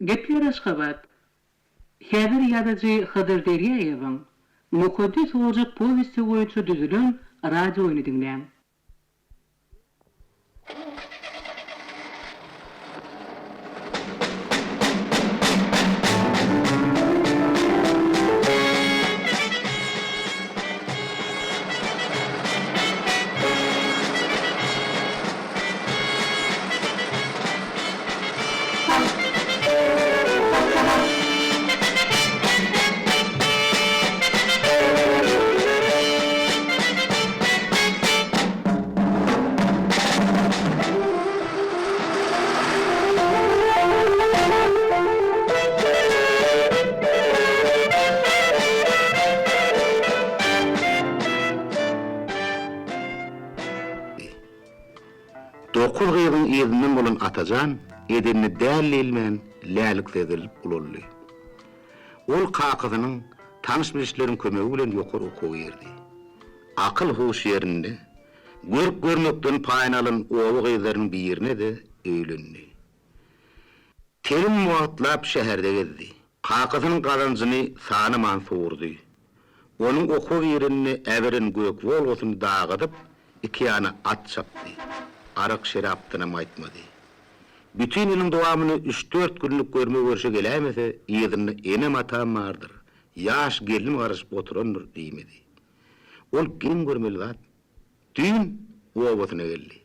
Gepler Aşgabat. Häzir ýazyjy Hydyr Derýaýewiň Mukaddes ojak powesti boýunça düzülen radioýny diňläň. Dokuz gyzyň yzyndan bolan Atajan edenine däl diýilmän lälik sezilip ulaldy. Ol kakasynyň, tanyş-bilişleriň kömegi bilen ýokary okuwa girdi. Akyl-huş ýerinde, görk-görmekden paýyny alan oba gyzlarynyň birine-de öýlendi. Telim wagtlap şäherde gezdi. Kakasynyň gazanjyny sanaman sowurdy. Onuň okuwa girenine äberen gök Wolgasyny dagadyp, ikiýana at çapdy. Arak-şerapdanam gaýtmady. Bütin ýylyň dowamynda üç-dört günlük görme-görşe geläýmese, yzynda enem-atam bardyr, ýaş gelnim garaşyp oturandyr diýmedi. Ol geň görmeli zat, düýn obasyna geldi.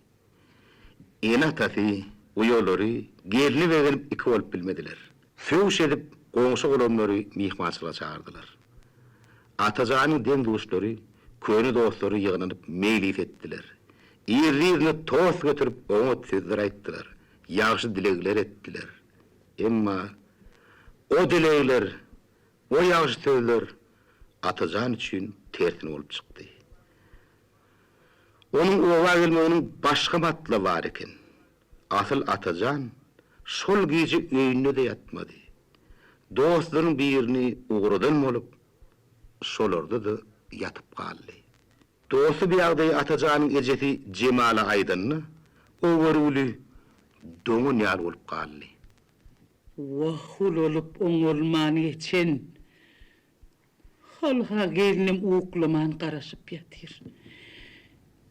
Ene-atasy, uýalary, gelni begenip iki bolup bilmediler. Sögüş edip, goňşy-golamlary myhmançylyga çagyrdylar. Atajanyň deň-duşlary, köne dostlary ýygnanyp meýlis etdiler. Yzly-yzyna tost göterip oňat sözler aýtdylar, ýagşy dilegler etdiler. Emma o dilegler, o ýagşy sözler Atajan üçin tersine bolup çykdy. Onuň oba gelmeginiň başga matlaby bar eken. Asyl Atajan şol gije öýünde-de ýatmady. Dostlarynyň birini ugradan bolup, şolarda-da ýatyp galdy. Dosty bu ýagdaýy Atajanyň ejesi Jemala aýdanda, o görgüli doňan ýaly bolup galdy. Wah, ulalyp oňalman geçen. Halha gelnim uklaman garaşyp ýatyr.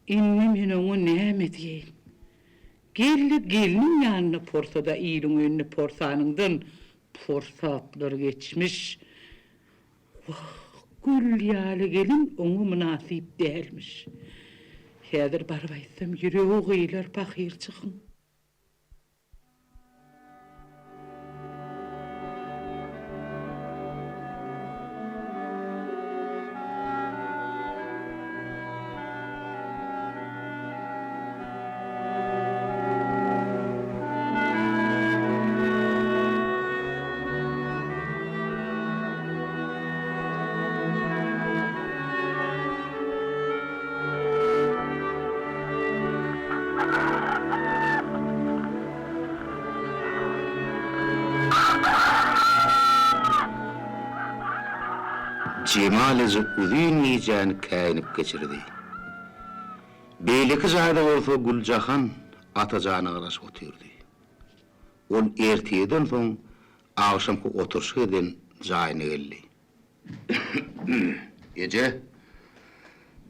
Indi men oňa näme diýeýin? Geldi gelniň ýanyna porsada iliň öýünde porsanyňdan porsaplar geçmiş. Wah, gül ýaly gelin oňa mynasyp dälmiş. Häzir baryp aýtsam ýüregi gyýlar pahyrjygyň. Jemal eje uzyn gijäni käýinip geçirdi. Beýleki jaýda bolsa Güljahan Atajana garaşyp otyrdy. Ol ertirden soň agşamky oturyşyk eden jaýyna geldi. Eje,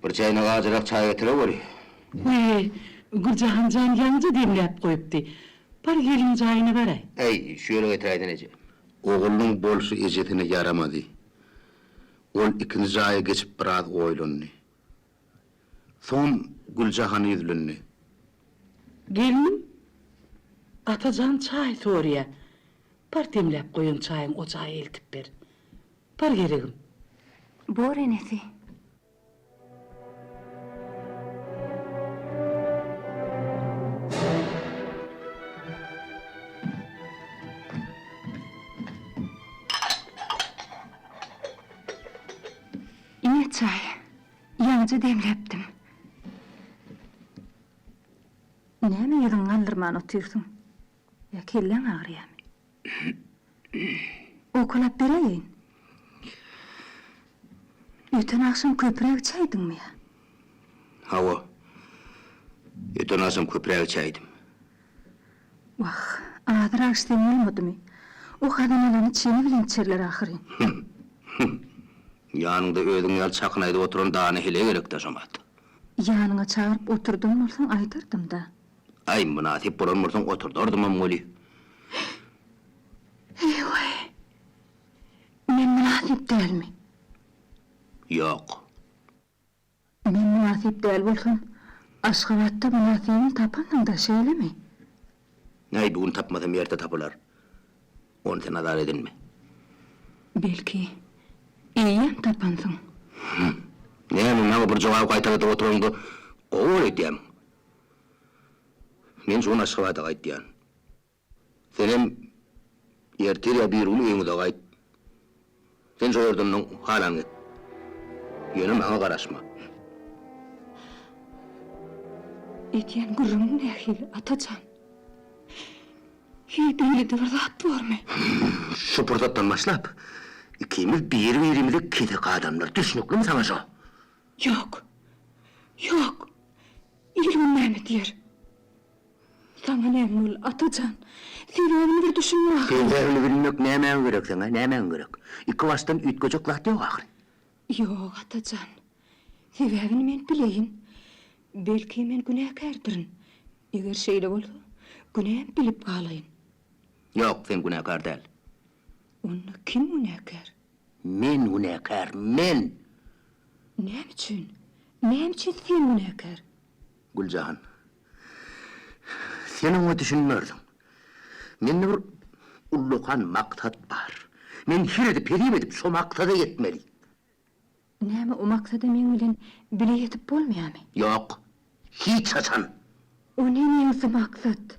bir çäýnek ajyrak çaý getireweri. Wiý, Güljahan jan ýaňyja demläp goýupdy. Bar gelin jaýyna baraý. Äý, şu ýere getiräýsene eje. Oglunyň bolşy ejesine ýaramady. Ol ikinji jaýa geçip biraz oýlandy. Soňam Güljahana ýüzlendi. Gelnim, Atajan çaý sorýa. Bar demläp goýan çaýyňy o jaýa eltip ber. Bar geregim. Bor enesi. Ine çaý. Ýaňyja demläpdim. Näme ýüzüňi galdyrman otyrsyň? Ýa kelläň agyrýamy? Owkalap beräýeýin. Öten agşam köpräk içäýdiňmi ýa? Hawa. Öten agşam köpräk içäýdim. Wah, azyrak içseň bolmadymy? O hazynalany çeni bilen içerler ahyryn. Ýanyňda özüň ýaly çakyny aýdyp oturan dana heleý gerek-dä şomat. Ýanyňa çagyryp oturdan bolsaň aýdardym-da. Aý, mynasyp bolan bolsaň oturdardymam weli. Eý-weý! Men mynasyp dälmi? Ýok. Men mynasyp däl bolsam, Aşgabatda mynasybyny tapansyň-da, şeýlemi? Äý, bu gün tapmasam erte tapylar. Ony sen azar edinme. Belki, eýýäm tapansyň? Hüm. Näme, maňa bir jogaby gaýtaladyp oturaňda gowy bor öýdýämiň? Men şu gün Aşgabada gaýtýan. Senem ertir ýa birigün öýüňize gaýt. Sen şo ýerden onnoň halan et. Ýöne maňa garaşma. Edýän gürrüňiň nähili, Atajan? Heý, beýle-de bir zat bormy? Şu pursatdan başlap, ikimiz bir-birimize keseki adamlar. Düşnüklimi saňa şo? Ýok. Ýok. Il-gün näme diýer? Saňa näme boldy, Atajan? Sebäbini bir düşünme ahyry. Sebäbini bilmek nämäňe gerek saňa, nämäňe gerek? Ikibaşdan üýtgejek zat ýok ahyry. Ýok, Atajan. Sebäbini men bileýin. Belki, men günäkärdirin. Eger şeýle bolsa, günämi bilip galaýyn. Ýok, sen günäkär däl. Onda kim günäkär? Men günäkär, men! Näme üçin? Näme üçin sen günäkär? Güljahan, sen oňa düşünmersiň. Mende bir ullakan maksat bar. Men her edip, hesip edip şo maksada ýetmeli. Näme, o maksada meň bilen bile ýetip bolmaýarmy? Ýok, hiç haçan! O neneňsi maksat?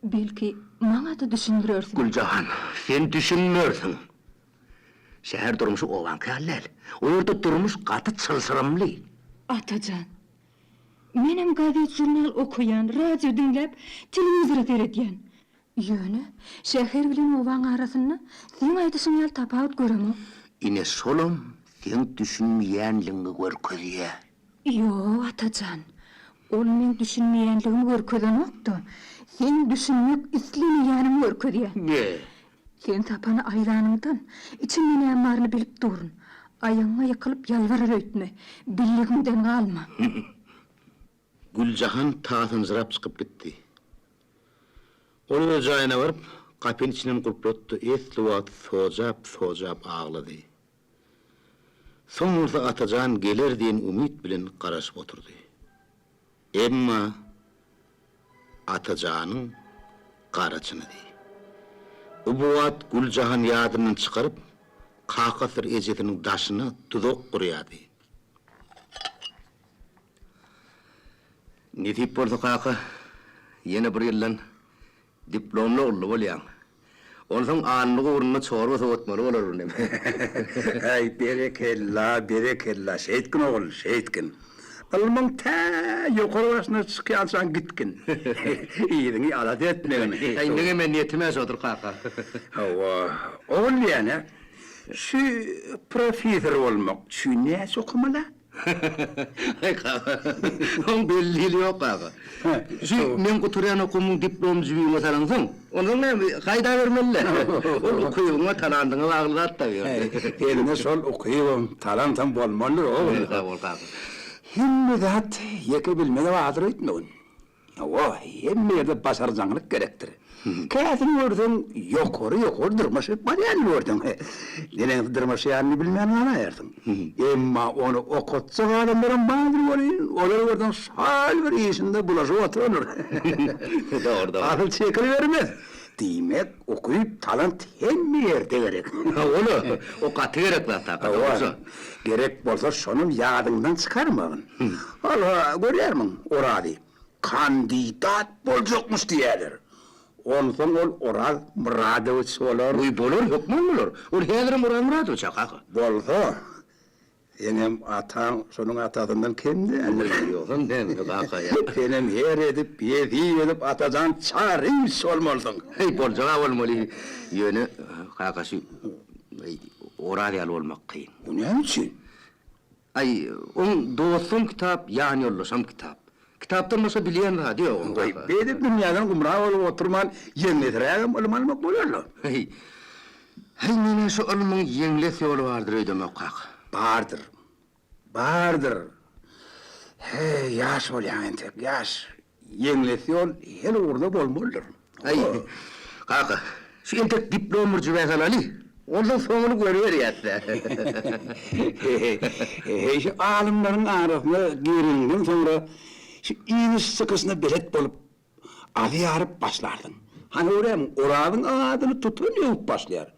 Belki, maňa-da düşündirersiň? Güljahan, sen düşünmersiň. Şäher durmuşy obaňky ýaly däl. O ýerde durmuş gaty çylşyrymly. Atajan, Menem gazet-žurnal okaýan, radio diňläp, telewizora seredýän. Ýöne, şäher bilen obaň arasynda seň aýdyşyň ýaly tapawut göremok. Ine şolam seň düşünmeýänligiňi görkezýä. Ýok, Atajan, ol meň düşünmeýänligimi görkezenok-da, seň düşünmek islemeýäniňi görkezýä. Ne? Sen sapany aýlanyňdan, içinde näme baryny bilip durun. Aýagyňa ýykylyp ýalbarar öýtme, billigiňden galma. Güljahan tasynjyrap çykyp gitdi. Ol öz jaýyna baryp, gapyny içinden gulplatdy, esli wagt sojap-sojap aglady. Soň bolsa Atajan geler diýen umyt bilen garaşyp oturdy. Emma Atajanyň gara çynydy. O bu wagt Güljahan ýadyndan çykaryp, kakasydyr ejesiniň daşyna duzak gurýardy. Nesip bolsa kaka, ýene bir ýyldan Diplomly ogully bolýaň. Onsoň anlyk ugrunda çorba sowatmaly bolar birneme. Äý, berekella, berekella, şeýtgin ogul, şeýtgin. Ylmyň tä ýokary başyna çykýançaň gitgin. Yzyňy alada etmegin. Äý, meňem niýetim-ä şodur, kaka. Hawa, ogul diýýän-ä, şu professor bolmak üçin näçe okamaly-a? Aý kaka, oň belli ýyly ýok kaka. Şu meň gutarýan okuwymyň diplomyny jübüňe salaňsoň, onsoň näme, gaýdabermeli-dä. Ol ukybyňa, talantyňa bagly zat-da bu ýerde. Sende şol ukybam, talantam bolmalydyr, ogul. Sag bol, kaka. Hemme zat ýeke bilmede bardyr öýtmegin. Hawa, hemme ýerde başarjaňlyk gerekdir. Käsini görseň, ýokary-ýokary dyrmaşyp barýanyny görseň, neneňsi dyrmaşýanyny bilmän galaýarsyň. Emma ony okatjak adamlaram bardyr welin, olary görseň şol bir işinde bulaşyp oturandyr. Dogry, dogry. Asyl çekilibermez. Diýmek, ukyp, talant hemme ýerde gerek. Hawa-la, o gaty gerek zat, kaka, dogruja. Gerek bolsa şonam ýadyňdan çykarmagyn. Halha, görýärmiň, Orazy kandidat boljakmyş diýýäler. Onsoň ol Oraz Myradowiç bolar. Goý, bolar, hökman bolar. Ol häzirem Oraz Myradowiç-ä, kaka. Bolsa, seňem ataň şonuň atasyndan kem däldir. Ýogsam näme, kaka ýa. Senem her edip, hesip edip Atajan Çaryýewiç bolmalysyň. Heý, boljag-a bolmaly. Ýöne, kaka, şu Oraz ýaly bolmak kyn. O näme üçin? Aý, oň dostam kitap, ýanýoldaşam kitap. Kitapdan başga bilýän zady ýok oň Goý, kaka. beýdip dünýäden gümra bolup oturman, ýeňlesirägem ylym almak bolar-la. Heý. Häý, men-ä şu ylmyň ýeňles ýoly bardyr öýdemok, kaka. Bardyr. Bardyr. Häý, ýaş bolýaň entek, ýaş. Ýeňles ýol her ugurda bolmalydyr. Aý, kaka, şu entek diplom bir jübä salaly, onsoň soňuny görüberýäs-dä. Heý, şu alymlaryň arasyna gireniňden soňra şu iniş-çykyşyna belet bolup, azy ýaryp başlarsyň. Hany görýämiň, Orazyň adyny tutan öwüp başlaýar.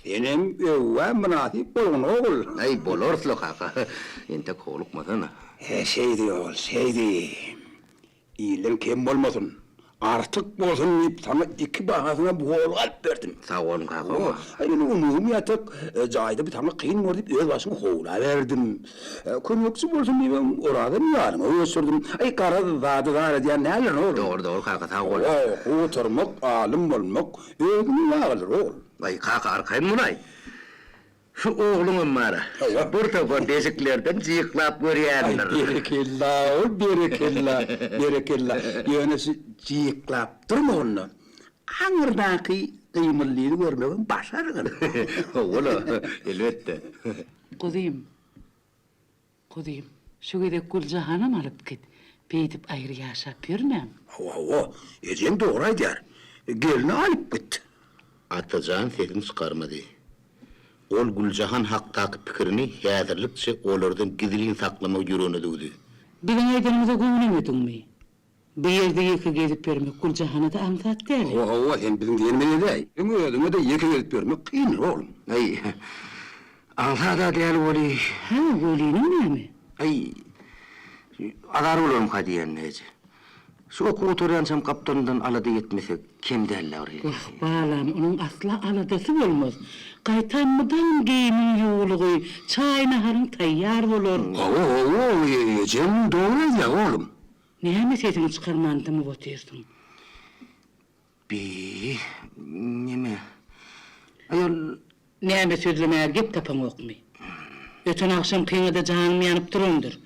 Senem öwgä mynasyp bolgun, ogul. Aý, bolarys-la, kaka. Entek howlukmasana. He, şeýdi, ogul, şeýdi. Ilden kem bolmasyn, artyk bolsun diýip, saňa ikibahasyna Wolga alyp berdim. Sag boluň, kaka. Hawa, aý, meniň umumy ýatak jaýda bu saňa kyn bor diýip, öz başyňa howla berdim. Kömekçi bolsun diýibem, Orazam ýanyma göçürdim. Aý, garaz, zady zar edýän däldirin, ogul. Dogry, dogry, kaka, sag bol. Hawa, gutarmak, alym bolmak özüňe baglydyr, ogul. Aý, kaka, arkaýyn bolaý. Şu ogluňam bar-a, bir topar deşiklerden jyklap görýändir. Aý, berekella, ol berekella, berekella. Ýöne şu jyklap durma onda. Aňyrdaky gymyldyny görmegem başargyn. Hawa-la, elbetde. Guzym, Guzym, şu gezek Güljahanam alyp git. Beýdip aýry ýaşap ýörmäň. Hawa, hawa, ejeň dogry aýdýar. Gelni alyp git. Atajan sesini çykarmady. Ol Güljahan hakdaky pikirini häzirlikçe olardan gizlin saklamagy ýüregine düwdi. Biziň aýdanymyza göwnemediňmi? Bu ýerde ýeke gezip ýörmek Güljahana-da aňsat däl. Hawa, hawa, sen biziň diýenimizi edäý. Seň özüňe-de ýeke gezip ýörmek kyndyr, oglum. Aý, aňsat-a däl weli. Hä, weliniň näme? Aý, azar bolarmyka diýýän-de, eje. Şu okuw gutarýançam gapdalyndan alada etmesek, kem däl-dä bir hili. Wah, balam, onuň asla aladasy bolmaz. Gaýtam mydam geýimiň ýuwulgy, çaý-naharyň taýýar bolar. Hawa, hawa, ejeň dogry aýdýar, oglum. Näme sesiňi çykarman dymyp otyrsyň? Bi, neme? Aýol. Näme sözlemäge gep tapaňokmy? Öten agşamkyňa-da janym ýanyp durandyr.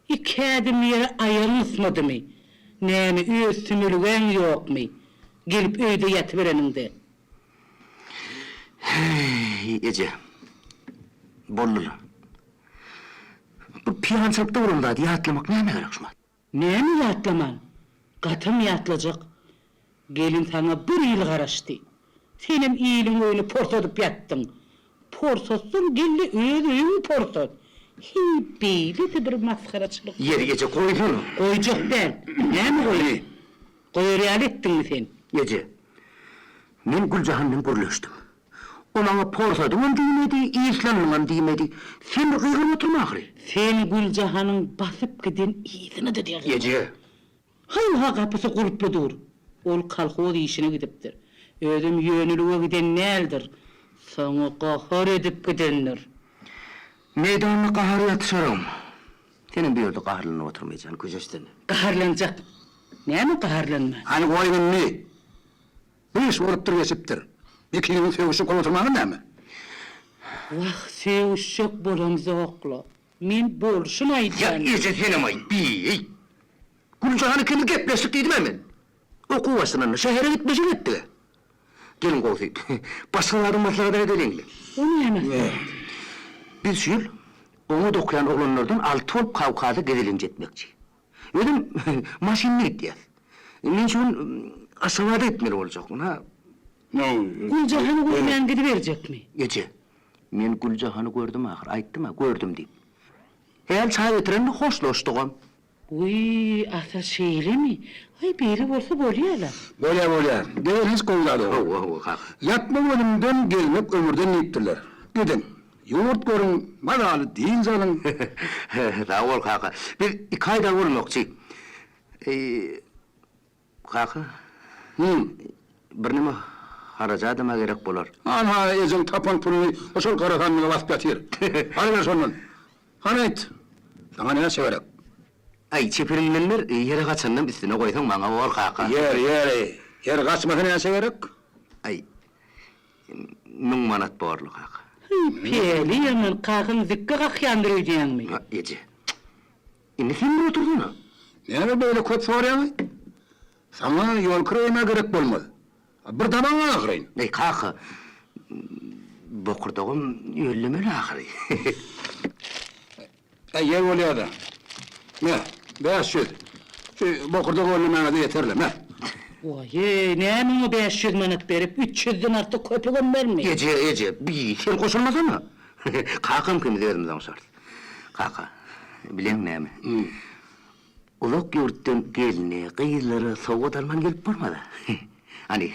Iki ädim ýere aýagyň ysmadymy? Näme, öz sümülgäň ýokmy? Gelip öýde ýatybereniňde. Häý, eje. Boldy-la. Bu pyýançylykda bolan zady ýatlamak nämä gerek şumat? Näme ýatlaman? Gatam ýatlajak. Gelin saňa bir ýyl garaşdy. Senem iliň öýüni porsadyp ýatdyň. Porsatsaň gel-de öz öýüňi porsat. Heý, beýle-de bir masgaraçylyk. Ýeri eje, goýsana. Goýjak däl. Näme goýaýyn? Goýar ýaly etdiňmi sen? Eje, men Güljahan bilen gürleşdim. O maňa porsadyňam diýmedi, ýyşlandyňam diýmedi. Sen bir gygyryp oturma ahyry. Sen Güljahanyň basyp giden yzyna-da degme. Eje! Hanha gapysy gulply dur. Ol kolhoz işine gidipdir. Özem ýönelige giden däldir. Saňa gahar edip gidendir. Meýdanda gahar ýatyşaram. Senem bu ýerde gaharlanyp oturma eje, hany köşeşsene. Gaharlanjak. Näme gaharlanman? Hany goý indi. Bu iş bolupdyr geçipdir. Ikiňiziň sögüşip oturmagyňyz näme? Wah, sögüşjek bolamzok-la. Men bolşuny aýdýan. Ýa eje senem aýt, bi-eý. Güljahan ikimiz gepleşdik diýdim-ä men. Okuw başlananda şähere gitmejek etdik-ä. Geliň gowusy, başga zadyň maslahatyny edeliň-le. O näme maslahat? Biz şu ýyl oňat okaýan oglanlardan alty bolup Kawkaza gezelenç etmekçi. Özem maşynda gidýäs. Men şu gün Aşgabada gitmeli boljak. Ynha. Güljahany görmän gidiberjekmi? Eje, men Güljahany gördüm ahyr, aýtdym-a, gördüm diýip. Häli çaý getirende hoşlaşdygam. Wiý, asyl şeýlemi? Aý, beýle bolsa bolýa-la. Bolýa, bolýa. Gezelenç gowy zat ogul. Hawa, hawa, kaka. Ýatmak ölümden, gezmek ömürden diýipdirler. Gidiň. Ýurt görüň, mazaly dynç alyň. Sag bol, kaka. Biz iki aý dagy bolmakçy. Kaka, birneme harajadam-a gerek bolar. Hanha, ejeň tapan puluny şol gara sandyga basyp ýatyr. Alyber şondan. Hany aýt, saňa näçe gerek? Aý, çeperiňden ber, ýere gaçanynam üstüne goýsaň maňa bor, kaka. Ýer, ýer, ýer gaçmasa näçe gerek? Aý, Müň manat borly, kaka. Heý, päli ýaman, kakaň zikge kakýandyr öýdýäňmi? A, eje. Indi sen bir otursana. Näme beýle köp soraýaň-aý? Saňa ýol kireýem-ä gerek bolmaz. Bir tabaň ahyryn. Eý, kaka. Bokurdagam öllemeli ahyry. Äý, ýer bolýa-da. Me, 500. Şu bokurdak öllemäňe-de ýeter-le, me. Waý-eý, näme oňa 500 manat berip, üç ýüzden artyk köpügem berme. Eje, eje, bi, sen goşulmasana. Kakam ikimiz özümiz oňşarys. Kaka, bileň näme? Uzak ýurtdan gelne, gyzlara sowgat alman gelip bolmaz-a. Hany,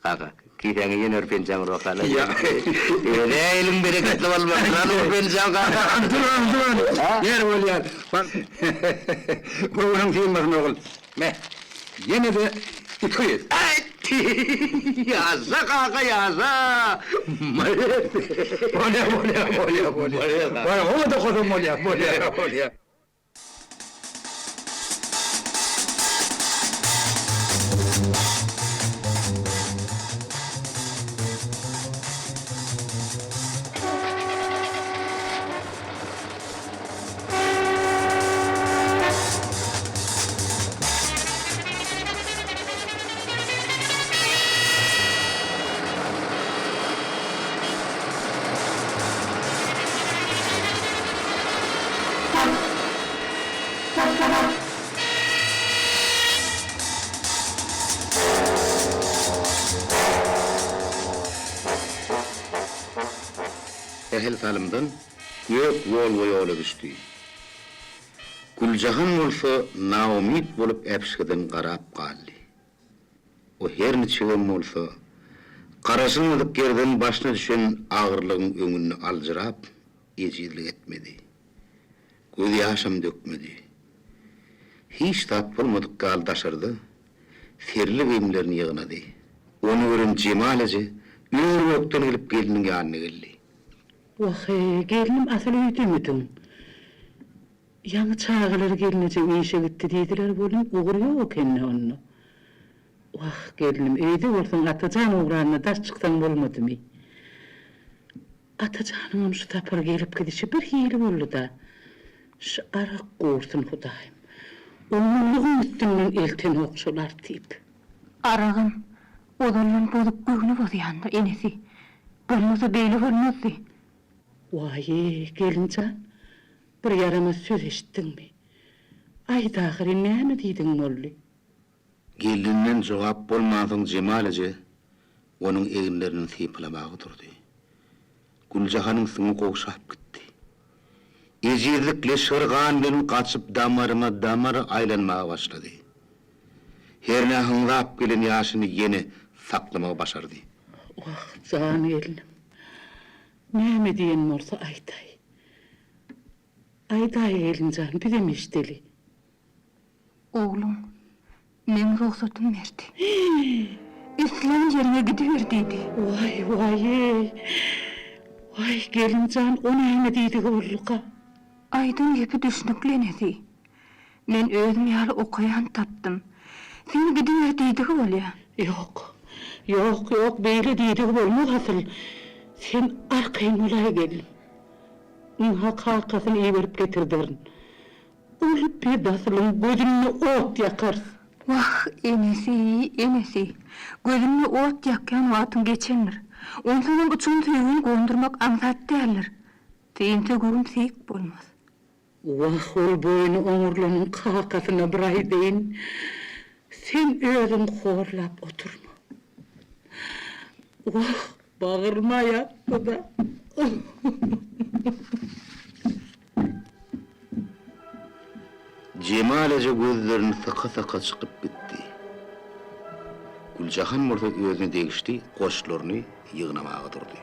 kaka, kisäňe ýene bir penjäň urmak hala. Öz-ä eliň bereketli bolmasyn, hany bir penjäň kaka. Dur, dur, ýer bolýar. Bak, göwnüň synmasyn, ogul. Me, ýene-de 200. Äýt! Ýaşa, kaka, ýaşa! Molodец! Bolýar, bolýar, bolýar, bolýar. Bolýar, oňa-da okasam bolýar, bolýar, bolýar. Sähel salymdan gök Wolwo ýola düşdi. Güljahan bolsa naumyt bolup äpişgeden garap galdy. O her niçigem bolsa, garaşylmadyk ýerden başyna düşen agyrlygyň öňünde aljyrap, ejizlik etmedi. Gözýaşam dökmedi. Hiç zat bolmadyk ýaly daşarda serli geýimlerini ýygnady. Ony gören Jemal eje ör-gökden gelip gelniniň ýanyna geldi. Wah-eý, gelnim asyl öýdemidiň. Ýaňy çagalar gelneje işe gitdi diýdiler welin ugur ýok eken-dä onda. Wah, gelnim, öýde bolsaň Atajan ugranda daş çyksaň bolmadymy? Atajanyňam şu sapar gelip gidişi birhili boldy-da. Şu arak gursun, Hudaýym. Oglanlygyň üstünden eltenok şol artyp. Aragam ozaldan bozuk göwni bozýandyr, enesi. Bolmasa beýle bolmazdy. Waý, gelin jan, bir ýaramaz söz eşitdiňmi? Aýt ahyry, näme diýdigiň boldy? Gelninden jogap bolmansoň Jemal eje onuň eginlerinden sypalamaga durdy. Güljahanyň süňňi gowşap gitdi. Ejizlik leşger gan bilen gaçyp damaryma damar aýlanmaga başlady. Hernä hyňrap gelen ýaşyny ýene saklamagy başardy. Wah, jan gelnim, näme diýen bolsa aýdaý. Aýdaý gelin jan, bizem eşideli. Ogluň meň rugsatym berdi. Islän ýeriňe gidiber diýdi. Waý, waý-eý! Waý, gelin jan, o näme diýdigi bolduka? Aýdan gepi düşnükli enesi. Men özüm ýaly okaýan tapdym. Sen gidiber diýdigi bolýa. Ýok, ýok, ýok, beýle diýdigi bolmaz asyl. Sen arkaýyn bolaý gelin. Ynha kakasyny iberip getirderin. Ol bedasylyň gözünde ot ýakarys. Wah, enesi, enesi, gözünde ot ýakýan wagtyň geçendir. Onsoňam uçan söýgini gondurmak aňsat däldir. Synsa göwün seýik bolmaz. Wah, ol boýny oňurlanyň kakasyna bir aýdaýyn. Sen özüň horlap oturma. Wah, bagryma ýatdy-da. Jemal eje gözlerini syka-syka çykyp gitdi. Güljahan bolsa özüne degişli goşlaryny ýygnamaga durdy.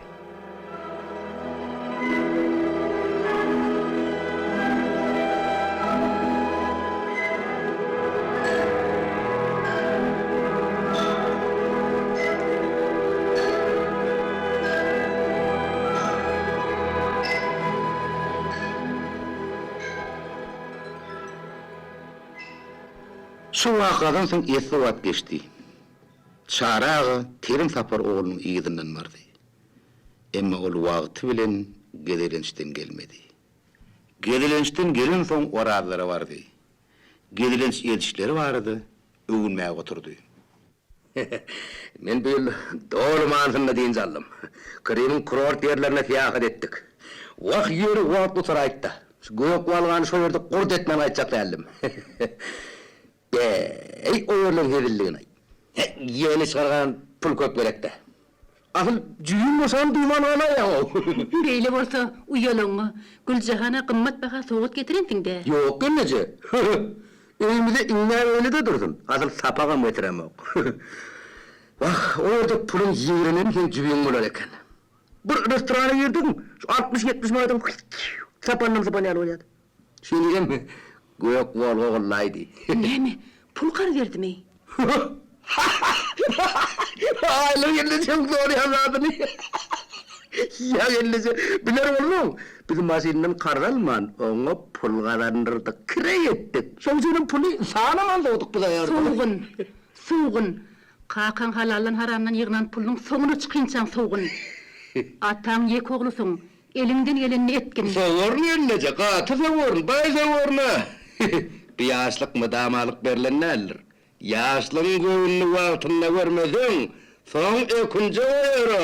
Şu wakadan soň esli wagt geçdi. Çary aga telim sapar oglunyň yzyndan bardy. Emma ol wagty bilen gezelençden gelmedi. Gezelençden gelensoň Orazlara bardy. Gezelenç edişleri barada öwünmäge oturdy. Men bu ýyl doly manysynda dynç aldym. Krymyň kurort ýerlerine syýahat etdik. Wah, ýöne wagt gutaraýtda. Şu gök walgany şo ýerde gurt etmän gaýtjak däldim. Bäý, o ýerleň hezilligini-aý. Heý, ýöne çykargan pul köp gerek-dä. Asyl jübiň boşanyny duýman galaýýaň-ow. Beýle bolsa, uýalaňňa, Güljahana gymmat baha sowgat getirensiň-dä? Ýok, gelneje. Öýümize iňňä beýle-de dursun. Asyl sapagam getiremok. Wah, o ýerde puluň ýigreneni seň jübiň bolar eken. Bir restorana girdigiň, şu altmyş-ýetmiş manadyň sapandan sypan ýaly bolýardy. Şeýle hem gök Wolga gollaýdy. Näme, pul karz berdimi? Aýlyk gelnejeň soraýan zadyny. Ýa gelneje, biler bolsaň, biz maşyndan karz alman, oňa pul gazandyrdyk, kireý etdik. Şoň üçinem puly sanaman sowduk biz aýarda. Sowgun, sowgun. Kakaň halaldan-haramdan ýygnan pulunyň soňuna çykynçaň sowgun. Ataň ýeke oglusyň, Eliňden gelenini etgin. Sowaryn gelneje, gaty sowaryn, baý sowaryn-a! Bu ýaşlyk mydamalyk berlen däldir. Ýaşlygyň göwnüni wagtynda görmeseň, soň ökünje goýar-a!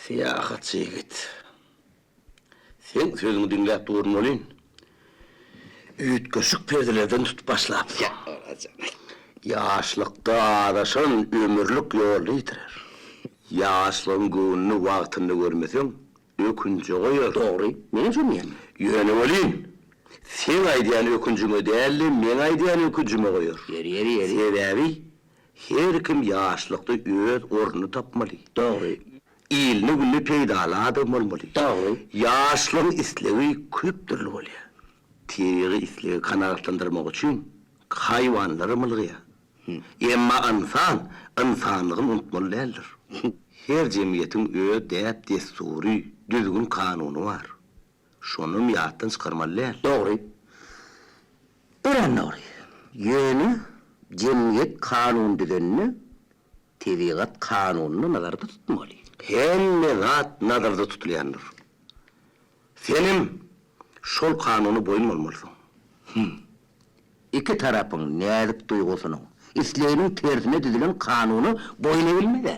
Syýahatçy ýigit. Seň sözüňi diňläp durun welin, üýtgeşik perdelerden tutup başlapsyň. Ýaşlykda azaşan ömürlik ýoluny ýitirer. Ýaşlygyň göwnüni wagtynda görmeseň, ökünje goýar. Dogry, menem şony diýýän. Ýöne welin, seň aýdýan ökünjiňe däl-de, meň aýdýan ökünjime goýar. Ýeri, ýeri, ýeri. Sebäbi her kim ýaşlykda öz ornuny tapmaly. Dogry. Iline-gününe peýdaly adam bolmaly. Dogry. Ýaşlaryň islegi köp dürli bolýar. Tebigy islegi kanagatlandyrmak üçin haýwanlaram ylgaýar. Emma ynsan ynsanlygyny unutmaly däldir. Her jemgyýetiň öz däp-dessury, düzgün-kanuny bar. Şonam ýatdan çykarmaly däl. Dogry. Örän dogry. Ýöne jemgyýet kanun düzende Tebigat kanunyny nazarda tutmaly. Hemme zat nazarda tutulýandyr. Senem şol kanuna boýun bolmalysyň. Hüm. Iki tarapyň näzik duýgusynyň, isleginiň tersine düzülen kanuna boýun egilmez-ä.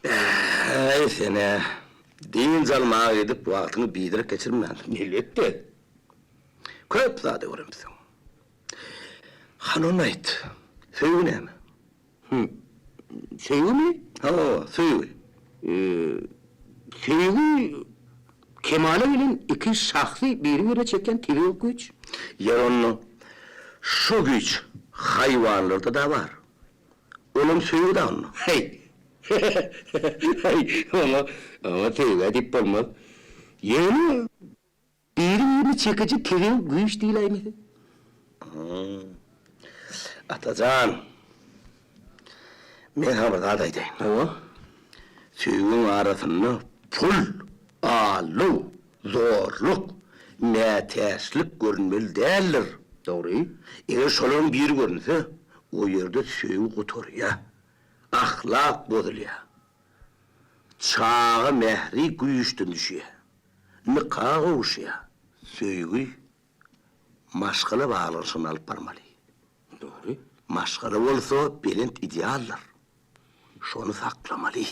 Äý, sen-ä dynç almaga gidip wagtyňy biderek geçirmänsiň. Elbetde. Köp zat öwrenipsiň. Hany onda aýt, söýgi näme? Hüm. Söýgümi? Hawa, söýgi. Söýgi kemala gelen iki şahsy biri-birine çekýän tebigy güýç. Ýeri onda, şo güýç haýwanlarda-da bar. Olam söýgi-dä onda. Heý! Heý, oňa, oňa söýg-ä diýip bolmaz. Ýöne Biri-birini çekiji tebigy güýç diýläýmese. Atajan, men saňa bir zat aýdaýyn. Hawa. Söýgiň arasynda pul, aldaw, zorluk, mätäçlik görünmeli däldir. Dogry. Eger şolaryň biri görünse, o ýerde söýgi gutarýar, ahlak bozulýar. Çaga mähri güýçden düşýär. Nika gowuşýar. Söýgi maşgala baglanyşygyny alyp barmaly. Dogry. Maşgala bolsa belent idealdyr. Şony saklamaly,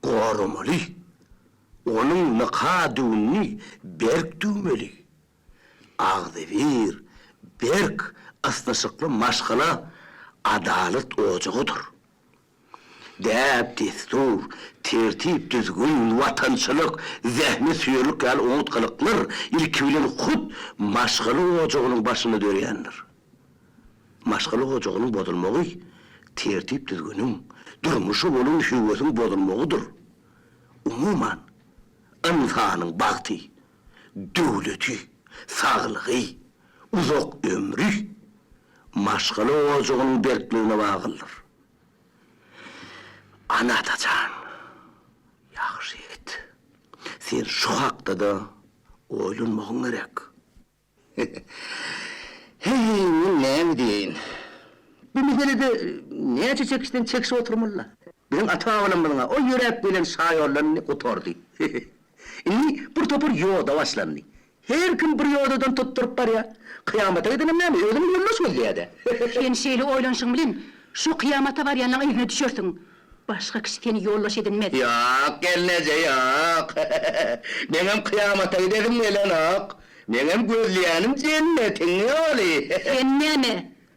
goramaly. Onuň nika düwünini berk düwmeli. Agzybir, berk, ysnyşykly maşgala adalat ojagydyr. Däp-dessur, tertip-düzgün, watançylyk, zähmetsöýerlik ýaly oňat gylyklar ilki bilen hut maşgala ojagynyň başynda döreýändir. Maşgala ojagynyň bozulmagy tertip-düzgüniň, durmuşa bolan höwesiň bozulmagydyr. Umuman, ynsanyň bagty, döwleti, saglygy, uzak ömri maşgala ojagynyň berkligine baglydyr. Ana Atajan, ýagşy ýigit, sen şu hakda-da oýlanmagyň gerek. Heý, men näme diýeýin? Bu meselede näçe çekişden çekişip oturmaly-la. Biziň ata-babalarymyzyň-a o ýöräp gelen şaýoldan indi gutardy. Indi bir topar ýoda başlandy. Her kim bir ýodadan tutduryp barýar. Kyýamata gidenem näme, özüne ýoldaş gözleýär-dä. Sen şeýle oýlanyşyň bilen şo kyýamata barýanlaň yzyna düşersiň. Başga kişi seni ýoldaş edinmez. Ýok, gelneje, ýok. Meňem kyýamata gidesim gelenok. Meňem gözleýänim jennetiň ýoly. Sen näme,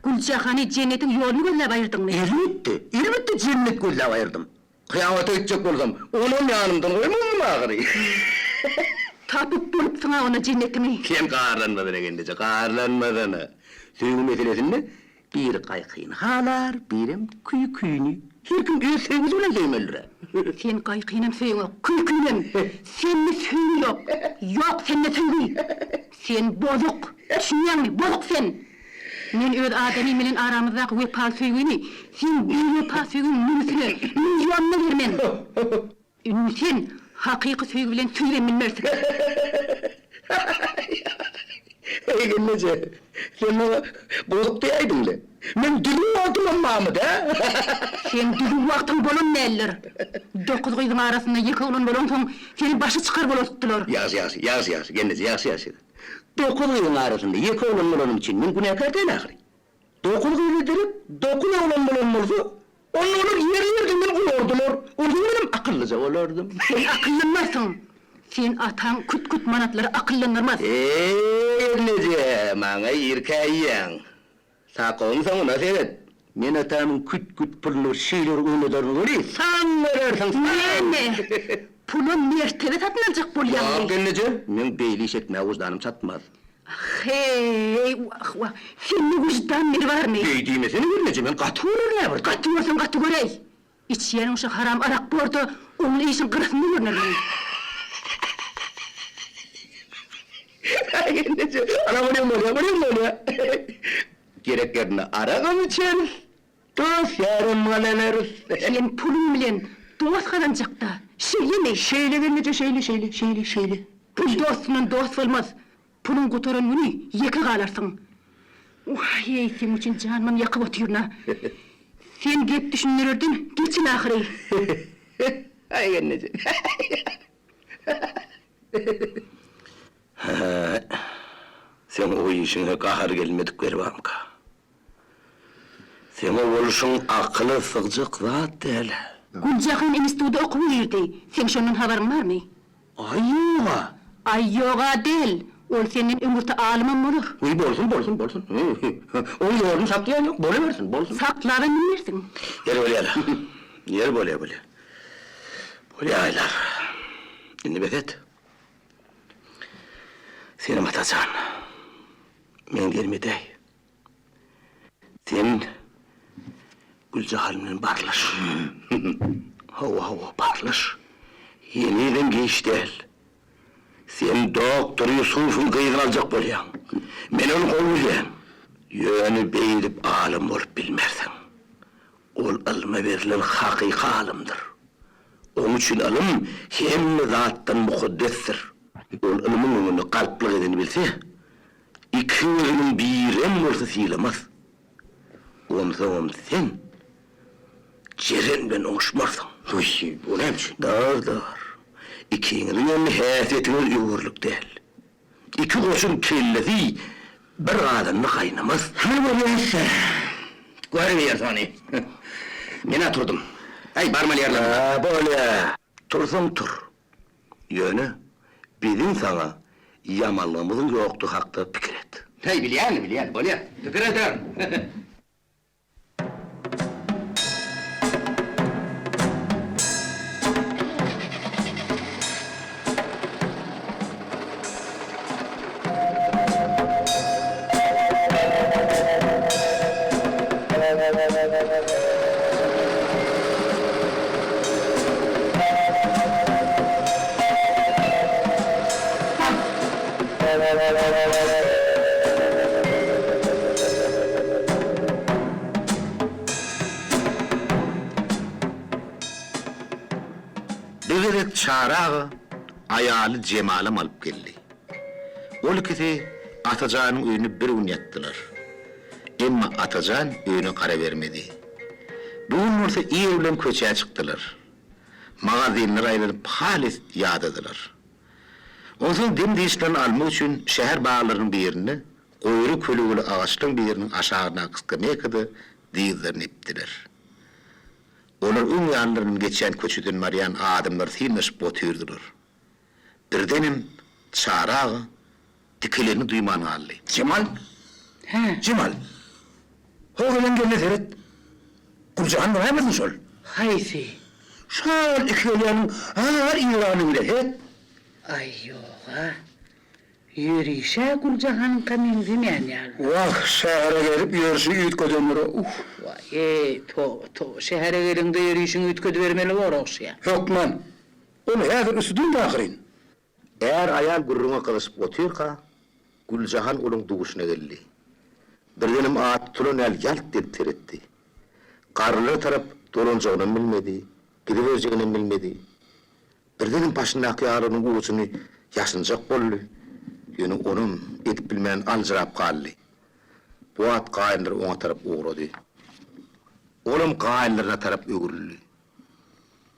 Güljahany jennetiň ýoluny gözläp aýyrdyňmy? Elbetde, elbetde jennet gözläp aýyrdym. Kyýamata gitjek bolsam, onam ýanymdan goýmazdym ahyry. Tapyp bolupsyň-a onda jennetiňi. Sen garlanmasana gelneje, garlanmasana. Söýgi meselesinde biri gaýkyny halar, birem küýküni. Her kim öz söýgüsi bilen söýmelidir-ä. Sen gaýkynam söýeňok, küýkünem. Sende söýgi ýok. Ýok sende söýgi. Sen bozuk. Düşünýäňmi, bozuk sen. Men öz adamym bilen aramyzdaky wepaly söýgini seň biwepa söýgiň müňüsine, millionyna bermen. Indi sen hakyky söýgi bilen söýübem bilmersiň. Eý gelneje, sen maňa bozuk diýäýdiň-le. Men düzüw wagtymam barmy-da? Seň düzüw wagtyň bolan däldir. Dokuz gyzyň arasynda ýeke oglan bolaňsoň, seni başy çykar bolatdylar. Ýagşy, ýagşy, ýagşy, ýagşy, gelneje, ýagşy, ýagşy. Dokuz gyzyň arasynda ýeke oglan bolanym üçin men günäkär däl ahyry. Dokuz gyza derek dokuz oglan bolan bolsa, onda olar ýerli-ýerden meni urardylar. Onsoň menem akyllyja bolardym. Sen akyllanmarsyň. Sen ataň küt-küt manatlary akyllandyrmaz. Eý, gelneje, maňa irkäýýäň. Sakawyň soňuna seret. Men atamyň küt-küt puluny bir şeýle bir oýnadaryn weli, san berersiň, san! Näme, pula mertebe satyn aljak bolýaňmy? Ýok, gelneje, meň beýle iş etmäge wyždanym çatmaz. Heý, wah, wah, sende wyždan biri barmy? Beý diýmesene, gelneje, men gaty görerin-ä bir. Gaty görseň gaty göräý. Içýäniň şo haram arak bor-da, oňly işiň gyrasynda görnermi? Aý, gelneje, ana munyň bolýa, munyň bolýa. Gerek ýerinde aragam içeris, dost-ýaram gazanarys. Sen puluň bilen dost gazanjak-da, şeýlemi? Şeýle gelneje, şeýle, şeýle, şeýle, şeýle. Pul dostundan dost bolmaz. Puluň gutaran güni ýeke galarsyň. Waý-eý, seň üçin janymam ýakyp otyryn-a. Sen gep düşündirerden geçil ahyry. Aý, gelneje. Hä, seň o işiňe gahar gelmedik berbamka? Seň o bolşuň akyla sygjak zat däl-ä. Güljahan instituda okuwa girdi. Seň şondan habaryň barmy? Aý, ýog-a! Aý, ýog-a däl. Ol senden öňürti alymam bolar. Wiý, bolsun, bolsun, bolsun. Oň ýoluny saklaýan ýok, bolawersin, bolsun. Saklabam bilmersiň. Ýeri bolýa-la. Ýeri bolýa, bolýa. Bolýaýlar. Indi bes et. Senem Atajan, meň diýenimi edäý. Sen Güljahan bilen barlaş. Hawa, hawa, barlaş. Henizem giç däl. Sen doktor Ýusubyň gyzyny aljak bolýaň. Men ony gowy bilýän. Ýöne beýdip alym bolup bilmersiň. Ol ylma berlen hakyky alymdyr. Oň üçin ylym hemme zatdan mukaddesdir. Ol ylmyň öňünde galplyk edeni bilse, iki gözüniň birem bolsa sylamaz. Onsoňam sen Jeren bilen oňuşmarsyň. Wiý, o näme üçin? Dar-dar. Ikiňiziň hem häsiýetiňiz öwerlik däl. Iki goçuň kellesi bir gazanda gaýnamaz. Hany görýäs-dä. Görübiýeris ony. Men-ä turdum. Äý, barmaly ýerlerimize. Hä, bolýa. Tursaň tur. Ýöne biziň saňa ýamanlygymyzyň ýokdugy hakda pikir et. Häý, bilýän, bilýän. Bolýa. Pikir ederin. Bir gezek Çary aga aýaly Jemalam alyp geldi. Ol ikisi Atajanyň öýünde bir gün ýatdylar. Emma Atajan öýüne gara bermedi. Bu gün bolsa ir bilen köçä çykdylar. Magazinler aýlanyp halys ýadadylar. Onsoň dem-dynçlaryny almak üçin şäher baglarynyň birinde, goýry kölegeli agaçlaryň biriniň aşagyndaky skameýkada dyzlaryny epdiler. Olar öň ýanlaryndan geçýän köçeden barýan adamlary synlaşyp otyrdylar. Birdenem Çary aga dikelenini duýman galdy. Jemal! Hä? Jemal! Ho gelen gelne seret! Güljahan bolaýmasyn şol? Haýsy? Şol iki gelýäniň har ýygany bile, seret! Aý, ýog-a. Ýörişä Güljahanyňka meňzemeýän ýaly. Wah, şähere gelip ýörşüni üýtgedendir-a, uh! Waý-eý, toba, toba, şähere geliňde ýörişiňi üýtgedibermeli bor ogşýa. Hökman. Ol häzir üstüdindi ahyryn. Är-aýal gürrüňe gyzyşyp otyrka, Güljahan onuň duşuna geldi. Birdenem at tutulan ýaly ýalt edip seretdi. Garrylara tarap dolanjagynam bilmedi, gidiberjeginem bilmedi. Birdenem başyndaky ýaglygynyň ujuny ýaşynjak boldy, ýöne onam edip bilmän aljyrap galdy. Bu wagt gaýynlary oňa tarap ugrady. Olam gaýynlaryna tarap öwrüldi.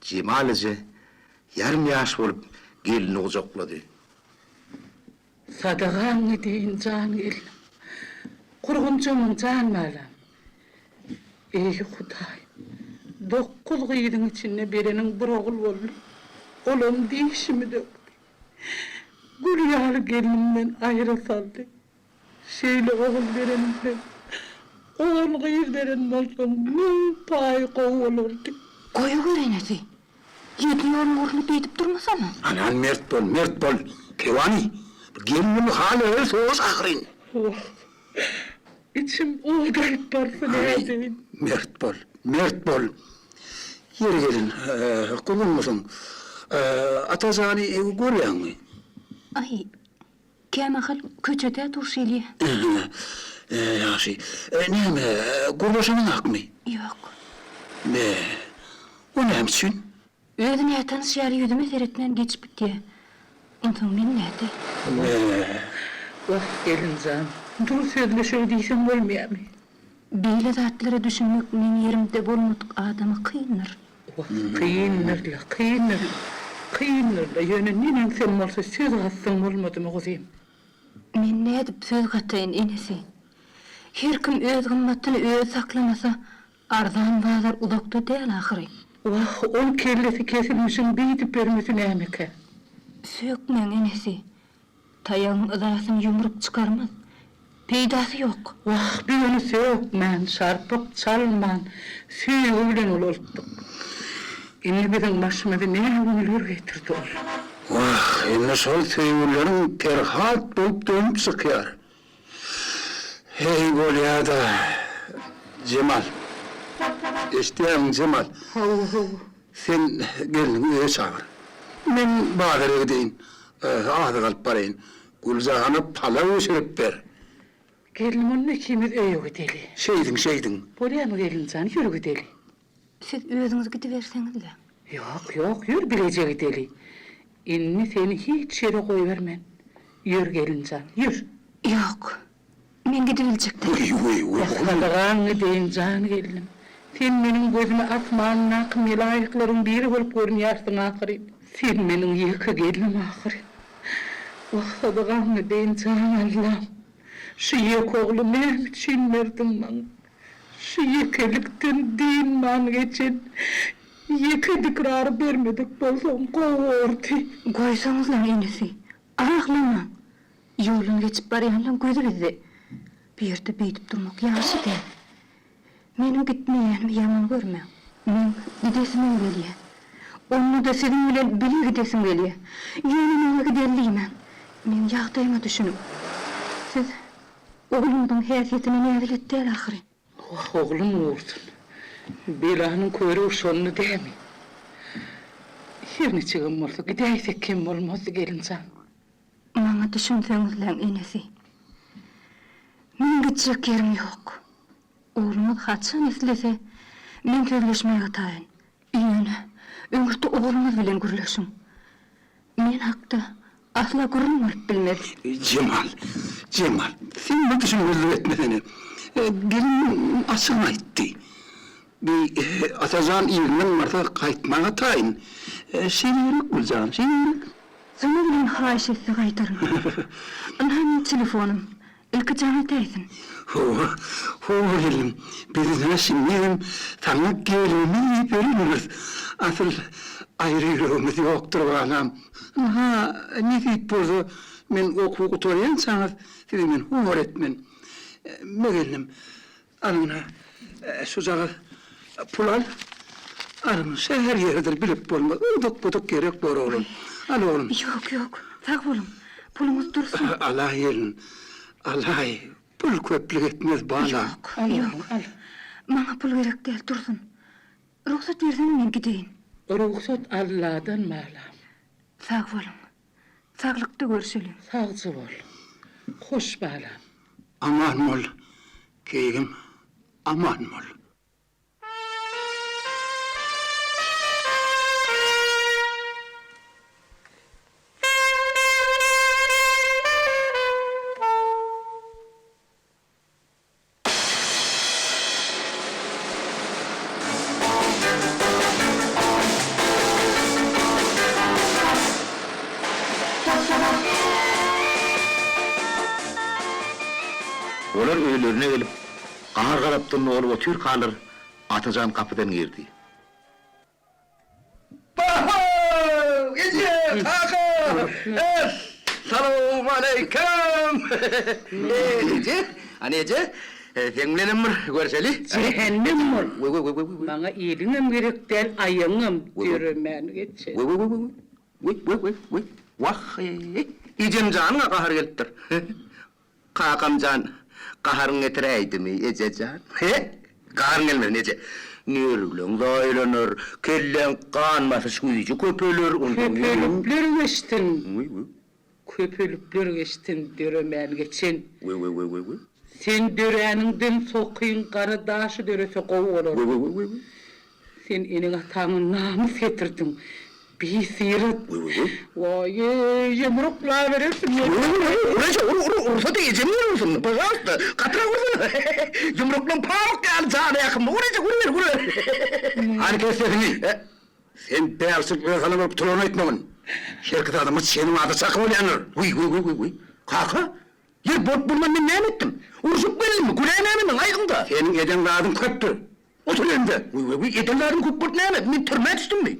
Jemal eje ýarym-ýaş bolup gelnini gujaklady. Sadagaň edeýin jan gelnim. Gurgunjamyň jan balam. Eý, Hudaý, dokuz gyzyň içinde bereniň bir ogul boldy. Olam dişimi dökdi. Gül ýaly gelnimden aýra saldy. Şeýle ogul bereniňden, ogul gyz beren bolsaň müň paý gowy bolardy. Goýawer enesi. Ýedi ýoluň ugrunda beýdip durmasana. Anan mert bol, mert bol, Kewany. Bu gelniň hal-öwel sowaş ahyryn. Wah, içim ot alyp barsa nädeýin. Mert bol, mert bol. Ýeri gelin, gurgunmysyň? Atajany görýäňmi? Aý, Kämahal köçede duş gelýä. Ä-hä, ýagşy. Näme, gürleşeňizakmy? Ýok. Be, o näme üçin? Özi nätanyş ýaly ýüzüme seretmän geçip gidýä. Onsoň men nädeý? Be. Wah, gelinjan, dur sözleşeý diýseň bolmaýamy? Beýle zatlara düşünmek meň ýerimde bolmadyk adama kyndyr. Wah, kyndyr-la, kyndyr-la, kyndyr-la, ýöne neneň sen bolsa söz gatsaň bolmadymy, guzym? Men nädip söz gataýyn, enesi? Her kim öz gymmatyny özi saklamasa, arzan bazar uzakda däl ahyry. Wah, ol kellesi kesilmişiň beýdip bermesi nämekä? Sökmäň, enesi. Taýagyň yzasyny ýumrup çykarmaz. Peýdasy ýok. Wah, biz ony sökmän, şarpyk çalman, söýgi bilen ulaltdyk. Indi biziň başymyzy nä günler getirdi ol. Wah, indi şol söýgüleriň Perhat bolup dönüp çykýar. Heý, bolýa-da, Jemal. Eşidýäňmi, Jemal? Hawa, hawa. Sen gelniňi öýe çagyr. Men bazara gideýin, azyk alyp baraýyn. Güljahana palaw bişirip ber. Gelnim onda ikimiz öýe gideli. Şeýdiň, şeýdiň. Bolýamy gelinjan, ýör gideli. Siz özüňiz gidiberseňiz-le. Ýok, ýok, ýör bileje gideli. Indi seni hiç ýere goýbermen. Ýör gelinjan, ýör. Ýok, Men gidibiljek däl. Weý, weý, weý, oglum. Sadagaň gideýin, jan gelnim. Sen meniň gözüme asmandaky melaýyklaryň biri bolup görünýärsiň ahyryn. Sen meniň ýeke gelnim ahyryn. Wah, sadagaň gideýin, jan Allam. Şu ýeke ogly näme üçin berdiň maňa? Şu ýekelikden dynman geçen ýeke dikrary bermedik bolsaň gowy bordy. Goýsaňyzlaň, enesi. Aglamaň. Ýoldan geçip barýanlaň gözi bizde. Bu ýerde beýdip durmak ýagşy däl. Meniň gitmeýänimi ýaman görmäň. Meň gidesimem gelýä. Onda-da siziň bilen bile gidesim gelýä. Ýöne maňa gideli diýmäň. Meň ýagdaýyma düşüniň. Siz ogluňyzyň häsiýetine näbelet däl ahyryn. Wah, oglum gursun. Belanyň körügi şonda dämi? Her niçigem bolsa gidäýsek kem bolmazdy, gelinjan. Maňa düşünseňizläň, enesi. Meň gitjek ýerim ýok. Ogluňyz haçan islese, men sözleşmäge taýyn. Ýöne, öňürti ogluňyz bilen gürleşiň. Men hakda asla gürrüň bolup bilmez. Jemal, Jemal, sen bir düşünmezlik etmesene. Gelin açygyny aýtdy. Bi Atajan yzyndan barsa gaýtmaga taýyn. Şeýle gerek Güljan, şeýle gerek. Juma bilen haýyş etse gaýdaryn. Ynha meň telefonym. Ilki jaň etäýsin. Hawa, hawa gelnim. Biz ynha şindem saňa gelinimi diýip ýörendiris. Asyl aýry ýüregimiz ýokdur balam. Ynha, nesip bolsa, men okuw gutarýançaňyz sizi men hor etmen. Me gelnim, Alyň-a, şujagaz pul al. Alyň, şäher ýeridir, bilip bolmaz. Uduk-buduk gerek bor, oglum. Al, oglum. Ýok, ýok, sag boluň. Puluňyz dursun. Alaý, gelin, alaý. Pul köplük etmez, balam. Ýok, ýok. Maňa pul gerek däl, dursun. Rugsat berseň, men gideýin. Rugsat Alladan, balam. Sag boluň. Saglykda görşeliň. Sagja bol. Hoş, balam. Aman bol, keýgim, aman bol. Olar öýlerine gelip, gahar-gazapdan dolup otyrkalar, Atajan gapydan girdi. Baho! Eje, kaka! Es! Salowmaleýkim! Eje, hany eje, seň bilenem bir görşeli. Jähennem bol! We we we we we. Maňa eliňem gerek däl, aýagyňam döremän geçen. We we we we we. We we we we. Wah-eý! Ejem janyňa gahar gelipdir. Kakam jan, gaharyň getiräýdimi, eje jan? He? Gaharyň gelmesin, eje. Nerwleň zaýalanar, kelläň gan basyş güýji köpeler, onsoň Köpelipler geçsin. Köpelipler geçsin, döremän geçen. We-we-we-we-we. Sen döräniňden sokyň gara daşy dörese gowy bolar. We-we-we-we-we. Sen eneň-ataňa namys getirdiň, bisyrat. Waý-eý, ýumruklaberersiň meni. Ur, ur, ur, eje, ur, ur, ursa-da ejem ýeri ursun, pažalsta, gatyrak ursana. Ýumruklaň pamyk ýaly jana ýakymly, ur eje, uruber, uruber. Hany kes sesiňi! Sen bälçik öz halyň bolup turanyny aýtmagyn. Herki zadymyz seniň ady çaky bolýandyr. Wiý, wiý, wiý, wiý, kaka, ýer bolup-bolman men näme etdim? Urşup geldimmi? Günä näme meň, aýdyň-da. Seniň eden zadyň köpdür. Otur ýeriňde! Wiý, eden zadym köp bolup näme, men türmä düşdümmi?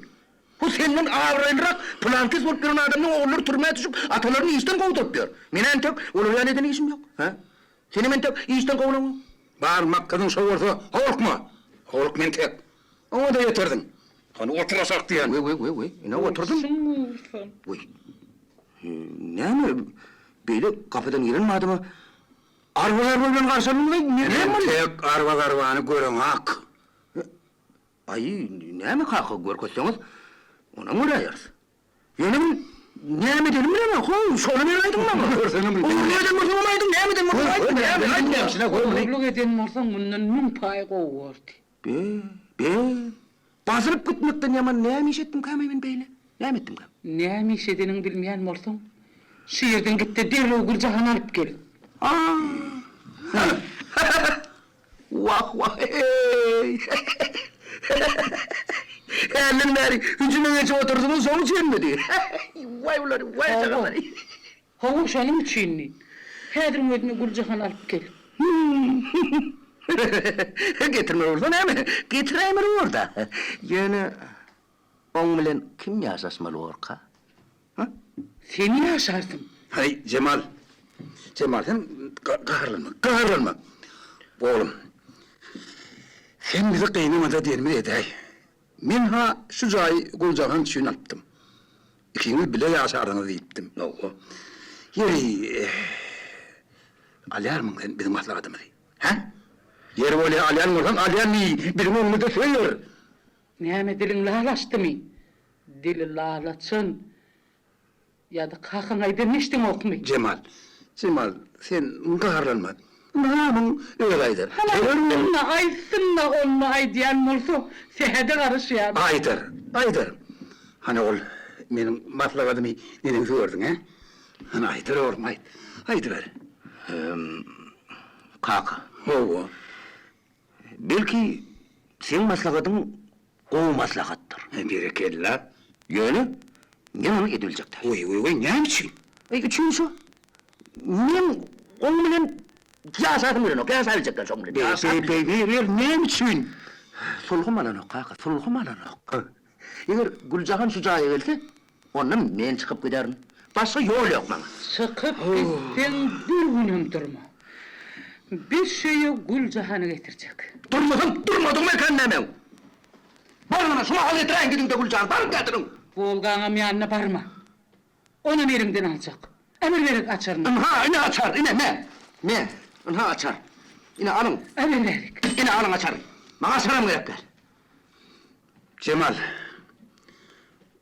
Bu senden abraýlyrak pylankes bolup ýören adamlaň ogullary türmä düşüp, atalaryny işden kowduryp ýör. Men-ä entek olar ýaly eden işim ýok. Hä? Senem entek işden kowlaňok. Bar maksadyň şo bolsa, howlukma! Howlukma entek. Oňa-da ýetersiň. Hany otur aşak diýýän. Wiý, wiý, wiý, wiý, ine oturdym. Wiý. Näme, beýle gapydan giren badyma Arba-zarba bilen garşy alynmaly, näme bolýar? Entek arba-zarbany göreňak. Aý, näme kaka, görkezseňiz, onam göräýeris. Ýöne men näme edenim bilemok, how, şony men aýdyň maňa. Görseňem bil. Ogurlyk eden bolsaňam aýdyň, näme eden bolsaň aýt, näme, aýt näme. Ogurlyk eden bolsaň, mundan müň paý gowy bordy. Be, be, basylyp gitmekden ýaman näme iş etdimkäm-eý men beýle? Näme etdimkäm? Näme iş edeniňi bilmeýän bolsaň, şu ýerden git-de derrew Güljahany alyp gel. Wah, wah-eý! Händen bäri hüjüme geçip otyrsyňyz, şoň üçinmidi? Waý bulary, waý çagalary! Hawa, şonuň üçindi. Häziriň özünde Güljahany alyp gel. Getirmeli bolsa näme, getiräýmeli bor-da. Ýöne oň bilen kim ýaşaşmaly borka? Hä? Sen ýaşarsyň. Haý, Jemal, Jemal, sen gaharlanma, gaharlanma. Oglum, sen bizi gynama-da diýenimizi edäý. Men-ha şu jaýy Güljahan üçin alypdym. Ikiňiz bile ýaşarsyňyz diýipdim. Hawa. Ýeri, alýarmyň sen biziň maslahatymyzy? Hä? Ýeri bolýa, alýan bolsaň, alýan diý, biziň öňümizde söý ber. Näme diliň lal açdymy? Dili lal açan Ýa-da kakaň aýdanyny eşdeňokmy? Jemal, Jemal, sen gaharlanma. Ynha, muň özi aýdar. Hany aýtsyn-da, aýtsyn-da, onda aýdýan bolsa, sähede garyşýan. Aýdar, aýdar. Hany ol meniň maslahatymy neneňsi gördüň, hä? Hany aýdar oglum, aýt. Aýdyber. Kaka. Hawa. Belki, seň maslahatyň gowy maslahatdyr. Berekella. Ýöne. Men ony edibiljek däl. Goý, goý, goý, näme üçin? Eý, üçin şu. Men oň bilen ýaşasym gelenok, ýaşabiljek däl şoň bilen. Beý, beý, beý, beý, näme üçin? Sulhum alanok, kaka, sulhum alanok. Eger Güljahan şu jaýa gelse, onda men çykyp giderin. Başga ýol ýok maňa. Çykyp gitseň bir günem durma. Biz şu öýe Güljahany getirjek. Durmasam durmadygym eken nämeň? Baryň ana, şu mahal getiräýiň gidiň-de Güljahany, baryň getiriň! Wolgaňam ýanyna barma. Onam eliňden aljak. Emir berek açaryny. Ynha, ine açar, ine, me! Me, ynha açar. Ine, alyň. Emir berek. Ine, alyň açary. Maňa açaram gerek däl. Jemal,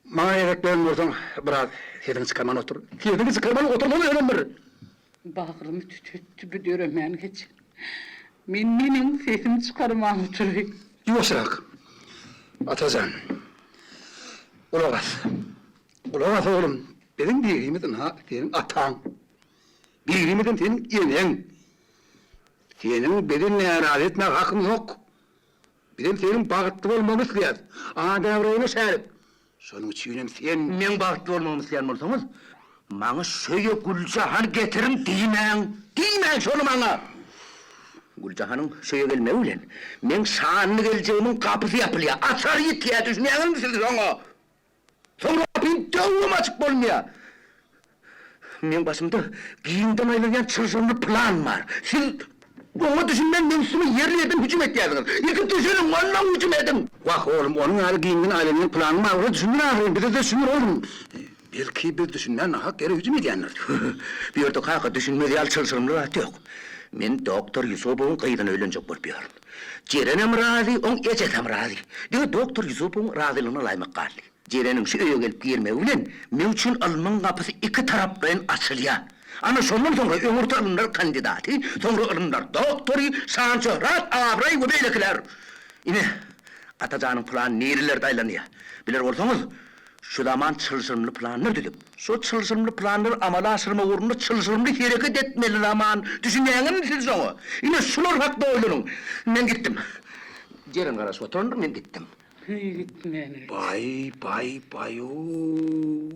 maňa gezek beren bolsaň, biraz sesiňi çykarman otur. Sesiňi çykarman otursana özem bir! Bagrymy tütetdi bu döremän geçen. Men neneň sesimi çykarman oturaýyn. Ýuwaşrak, Atajan. Gulak as. Gulak as, oglum. Biziň birimiz ynha seniň ataň. Birimizem seniň eneň. Seniň bizi närazy etmäge hakyň ýok. Bizem seniň bagtly bolmagyňy isleýäs. Ady-abraýyňa şärik. Şonuň üçinem sen. Meň bagtly bolmagymy isleýän bolsaňyz, maňa şöýe Güljahan getiriň diýmäň! Diýmäň şony maňa! Güljahanyň şöýe gelmegi bilen, meň şanly geljegimiň gapysy ýapylýar, açary ýitýär, düşünýäňizmi siz şoňa? Soňra gapyny döwübem açyp bolmaýar. Meň başymda giňden aýlanýan çylşyrymly plan bar. Siz oňa düşünmän meň üstüme ýerli-ýerden hüjüm etýärsiňiz. Ilki düşüniň, onnoň hüjüm ediň! Wah, oglum, onuň ýaly giňden aýlanýan planyň bar bolsa düşündir ahyryn, bize-de düşündir, oglum. Belki biz düşünmän nahak ýere hüjüm edýändiris. Bu ýerde kaka düşünmez ýaly çylşyrymly zat ýok. Men doktor Ýusubowyň gyzyna öýlenjek bolup ýörün. Jerenem razy, oň ejesem razy. Diňe doktor Ýusupowyň razylygyny alaýmak galdy. Jereniň şu öýe gelip girmegi bilen meň üçin ylmyň gapysy iki taraplaýyn açylýar. Ana şondan soňra öňürti ylymlar kandidaty, soňra ylymlar doktory, şan-şöhrat, abraý we beýlekiler. Ine, Atajanyň plany nirelerde aýlanýar. Biler bolsaňyz, Şu zaman çylşyrymly planlar düzüp, şo çylşyrymly planlary amala aşyrmak ugrunda çylşyrymly hereket etmeli zaman. Düşünýäňizmi siz şoňa? Ine, şular hakda oýlanyň. Men gitdim. Jeren garaşyp oturandyr, men gitdim. Heý, gitmän. Baý, baý, baý-ow.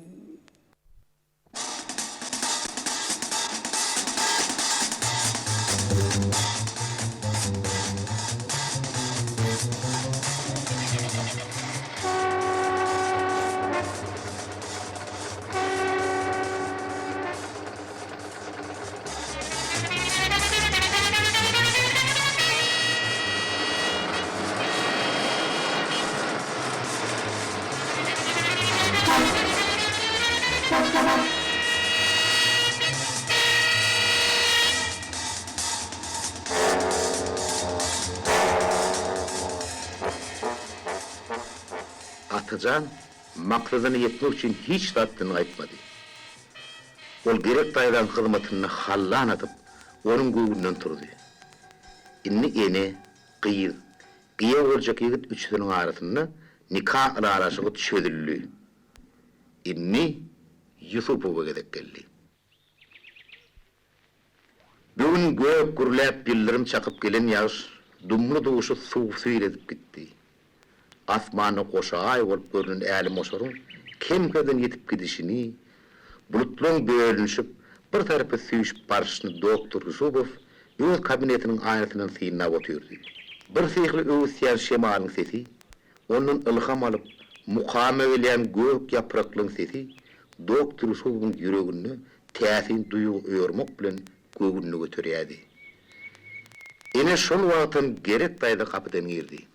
Atajan maksadyna ýetmek üçin hiç zatdan gaýtmady. Ol Gerek daýzaň hyzmatynda hallan atyp, onuň göwnünden turdy. Indi ene, gyz, Giýew boljak ýigit üçüsiniň arasynda nika ylalaşygy çözüldi. Indi Ýusupowa gezek geldi. Bu gün gök gürläp ýyldyrym çakyp gelen ýagyş dumly-duşy suw-sil edip gitdi. Asmanda goşa aý bolup görnen älemoşaryň kem-kemden ýitip gidişini, bulutlaryň bölünişip, bir tarapa süýşüp barşyny doktor Ýusupow öz kabinetiniň aýnasyndan synlap otyrdy. Birsyhly öwüsýän şemalyň sesi, ondan ylham alyp, mukama gelýän gök ýapraklaryň sesi doktor Ýusubowyň ýüreginde täsin duýgy oýarmak bilen göwnüni göterýärdi. Ine, şol wagtam Gerek daýza gapydan girdi.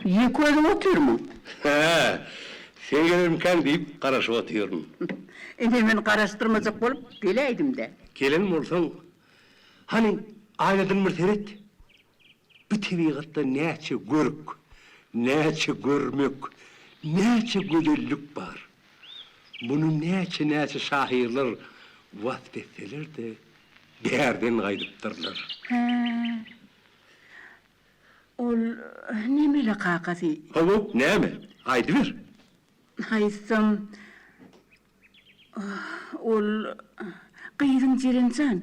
Ýeke özüň otyrmyň? Hä, sen gelermikäň diýip garaşyp otyryn. Ine men garaşdyrmajak bolup geläýdim-dä. Gelen bolsaň, hany, aýnadan bir seret. Bu tebigatda näçe görk, näçe görmek, näçe gözellik bar. Muny näçe-näçe şahyrlar wasp etseler-de, bärden gaýdypdyrlar. Hä, ol nemele kakasy? Hawa, näme? Aýdyber. Aýtsam, ol gyzyň Jerenjan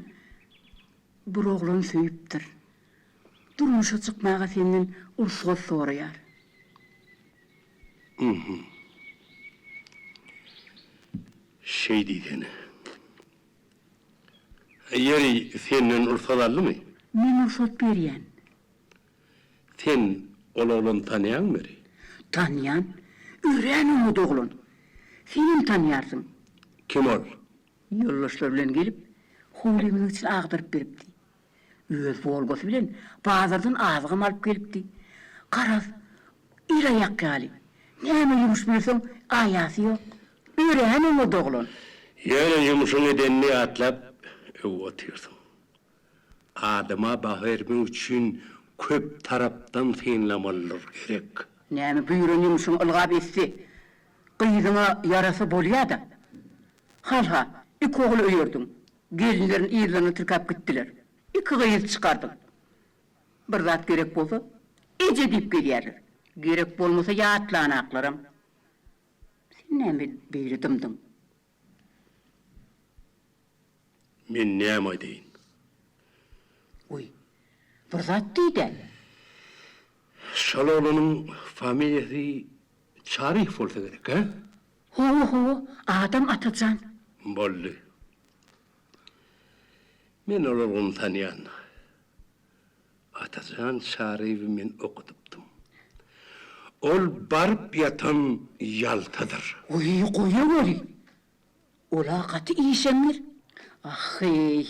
bir oglan söýüpdir. Durmuşa çykmaga senden rugsat soraýar. Mhm. Şeý diýsene. Ýeri, senden rugsat aldymy? Men rugsat berýän. Sen ol oglany tanýaňmy beri? Tanýan. Örän oňat oglan. Senem tanýarsyň. Kim ol? Ýoldaşlary bilen gelip, howlymyzyň içini agdaryp beripdi. Öz Wolgasy bilen bazardan azygam alyp gelipdi. Garaz, el-aýak ýaly. Näme ýumuş buýursaň, aýasy ýok. Örän oňat oglan. Ýöne ýumşuň edenini ýatlap, öwüp otyrsyň. Adama baha bermek üçin köp tarapdan synlamalydyr gerek. Näme buýran ýumşuňy ylgap etse, gyzyňa ýarasa bolýa-da. Halha, iki ogul öýerdiň. Gelinlerini yzlaryna tirkäp gitdiler. Iki gyz çykardyň. Bir zat gerek bolsa, eje diýip gelýärler. Gerek bolmasa ýatlanaklaram. Sen näme beýle dymdyň? Men näme aýdaýyn? Goý, bir zat diý-dä. Şol oglanyň familiýasy Çaryýew bolsa gerek, hä? Hawa, hawa, adam Atajan. Boldy. Men ol oglany tanýan. Atajan Çaryýewi men okudypdym. Ol baryp ýatan ýaltadyr. Goý, goýaweri. Ol-a gaty işeňňir. Ah-heý,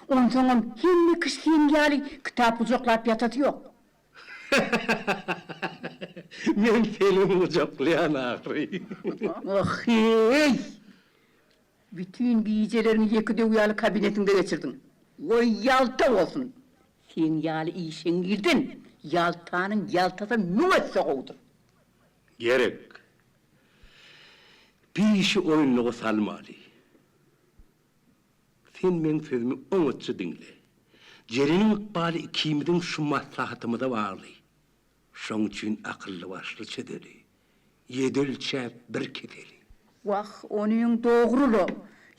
onsoňam hemme kişi seň ýaly kitap gujaklap ýatasy ýok. Men senem gujaklaýan ahyry. Ah-heý! Bütin gijeleriňi ýeke döw ýaly kabinetiňde geçirdiň. Goý, ýalta bolsun! Seň ýaly işeňňirden ýaltanyň ýaltasam müň esse gowudyr. Gerek. Bir işi oýunlyga salmaly. Sen meň sözümi oňatja diňle. Jereniň ykbaly ikimiziň şu maslahatymyza bagly. Şoň üçin akylly-başly çözeli. Ýedi ölçäp bir keseli. Wah, onyň dogry-la.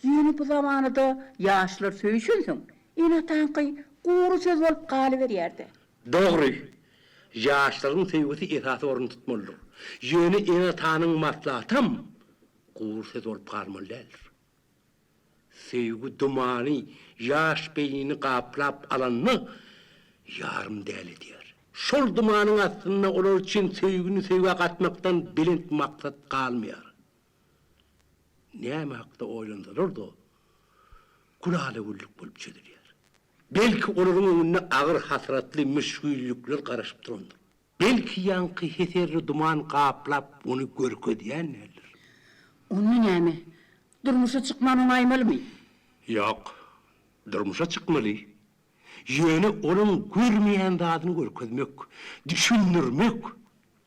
Ýöne bu zamanada ýaşlar söýüşensoň, ene-ataňky gury söz bolup galyberýär-dä. Dogry. Ýaşlaryň söýgüsi esasy orun tutmalydyr. Ýöne ene-atanyň maslahatam gury söz bolup galmaly däldir. Söýgi dumany ýaş beýnini gaplap alanda ýarym däli edýär. Şol dumanyň astynda olar üçin söýgini söýgä gatmakdan belent maksat galmaýar. Näme hakda oýlansalar-da, gülala-güllük bolup çözülýär. Belki olaryň öňünde agyr hasratly müşgillikler garaşyp durandyr. Belki ýaňky heserli duman gaplap ony görkezýän däldir. Onda näme, durmuşa çykman oňaýmalymy? Ýok, durmuşa çykmaly. Ýöne onuň görmeýän zadyny görkezmek, düşündirmek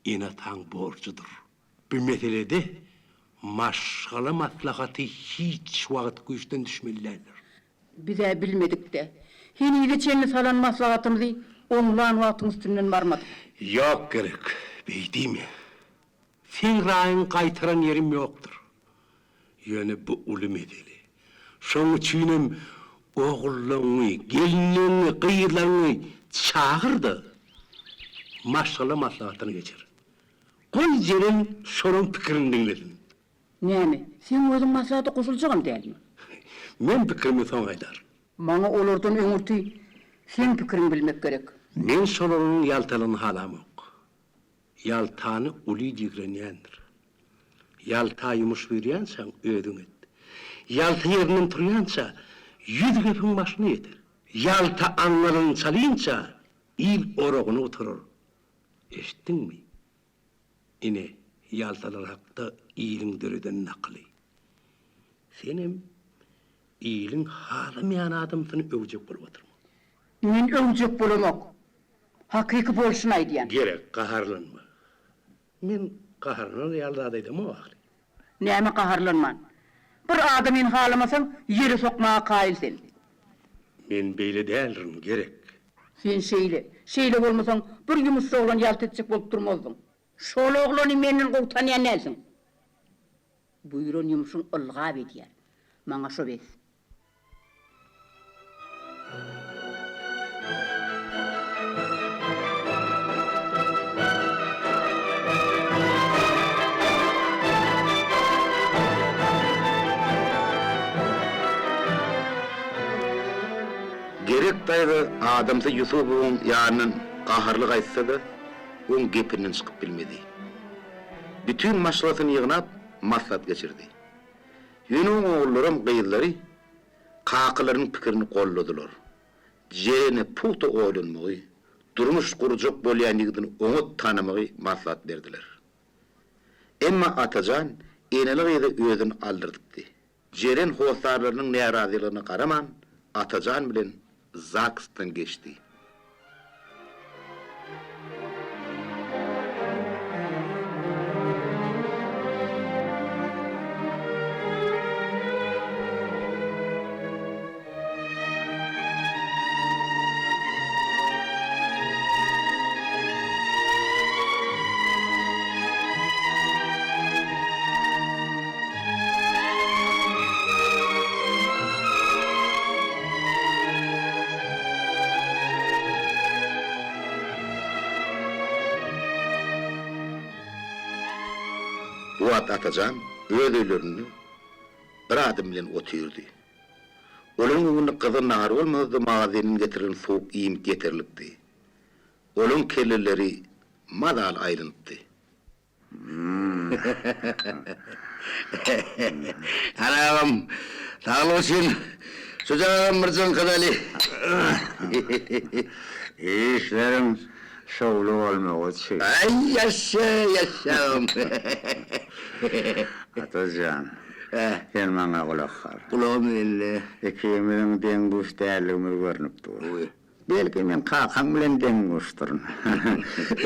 ene-ataň borjudyr. Bu meselede maşgala maslahaty hiç wagt güýçden düşmeli däldir. Biz-ä bilmedik-dä. Henize çenli salan maslahatymyzy oňlan wagtyň üstünden barmadyk. Ýok gerek, beý diýme. Seň raýyňy gaýtaran ýerim ýokdur. Ýöne bu uly mesele. Şoň üçinem ogullaňňy, gelinleňňi, gyzlaryňy çagyr-da, maşgala maslahatyny geçir. Goý Jeren şolaň pikirini diňlesin. Näme, seň özüň maslahata goşuljagam dälmi? Men pikirimi soň aýdaryn. Maňa olardan öňürti seň pikiriňi bilmek gerek. Men şolaryň ýaltalygyny halamok. Ýaltany uly ýigrenýändir. Ýalta ýumuş buýurýançaň özüň et. Ýalta ýerinden turýança, ýüz gepiň başyna ýeter. Ýalta aňňalyny çalynça, il oragyny gutarar. Eşitdiňmi? Ine, ýaltalar hakda iliň döreden nakyly. Senem iliň halamaýan adamsyny öwjek bolup oturma. Men öwjek bolamok. Hakyky bolşuny aýdýan. Gerek, gaharlanma. Men gaharlanar ýaly zat aýdamok ahyry. Näme gaharlanman? Bir adamyny halamasaň, ýere sokmaga kaýyl sen. Men beýle däldirin, Gerek. Sen şeýle. Şeýle bolmasaň, bir ýumuşly oglan ýalta etjek bolup durmazdyň. Şol oglany menden gowy tanýan dälsiň. Buýran ýumşuň ylgap edýär. Maňa şo bes. Gerek daýza adamsy Ýusubowyň ýanyndan gaharly gaýtsa-da, oň gepinden çykyp bilmedi. Bütin maşgalasyny ýygnap, maslahat geçirdi. Ýöne oň ogullaram gyzlary kakalarynyň pikirini golladylar. Jerene pugta oýlanmagy, durmuş gurjak bolýan ýigidini oňat tanamagy maslahat berdiler. Emma Atajan eneli-gyza özüni aldyrdypdy. Jeren hossarlarynyň närazylygyna garaman, Atajan bilen ZAGS-dan geçdi. Bu wagt Atajan öz öýlerinde bir adam bilen otyrdy. Olaryň öňünde gyzgyn nahar bolmasa-da magazinden getirilen sowuk iýmit ýeterlikdi. Olaryň kelleleri mazaly aýlanypdy. Hany agam, saglyk üçin şujagazam bir jyňkydaly. Işleriň şowly bolmagy üçin. Aý, ýaşa, ýaşa agam. Atajan, sen maňa gulak sal. Gulagym sende. Ikimiziň deň-duş däldigimiz görnüp dur. Belki men kakaň bilen deň-duşduryn.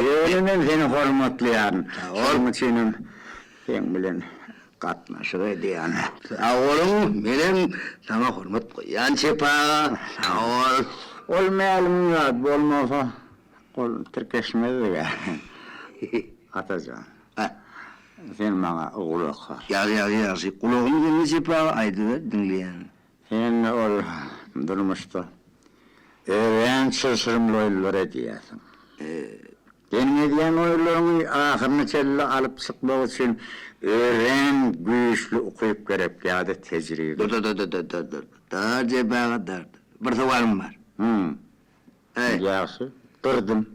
Ýöne men seni hormatlaýaryn. Şonuň üçinem seň bilen gatnaşyk edýän. Sag boluň, menem saňa hormat goýýan Çep aga, sag bol. Ol mälim zat bolmasa, ol tirkeşmezdig-ä. Atajan, sen maňa gulak sal. Ýagşy, ýagşy, ýagşy. Gulagym sende Çep aga, aýdyber, diňleýän. Sen ol durmuşda örän çylşyrymly oýunlar edýärsiň. Seniň edýän oýunlaryňy ahyryna çenli alyp çykmak üçin örän güýçli ukyp gerek ýa-da tejribe. Dur, dur, dur, dur, dur, dur, dur, Jebi aga, dur, dur. Bir sowalym bar. Hum. Ýagşy, durdum.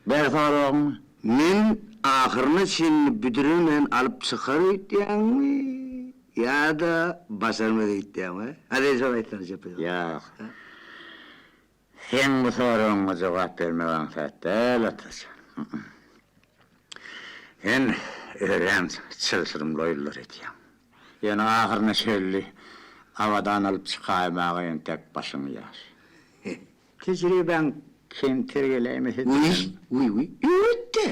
Ber soragyňy. Men ahyryna çenli büdremän alyp çykar öýtýäňmi ýa-da başarmaz öýtýäňmi? Hä, sen şony aýtsana, Jepi. Ýok. Seň bu soragyňa jogap bermek aňsat däl, Atajan. Sen örän çylşyrymly oýunlar edýäň. Ýöne ahyryna çenli abadan alyp çykaýmaga entek başyň ýaş. Tejribäň kemter geläýmese diýýän. Wiý, wiý, öwret-dä!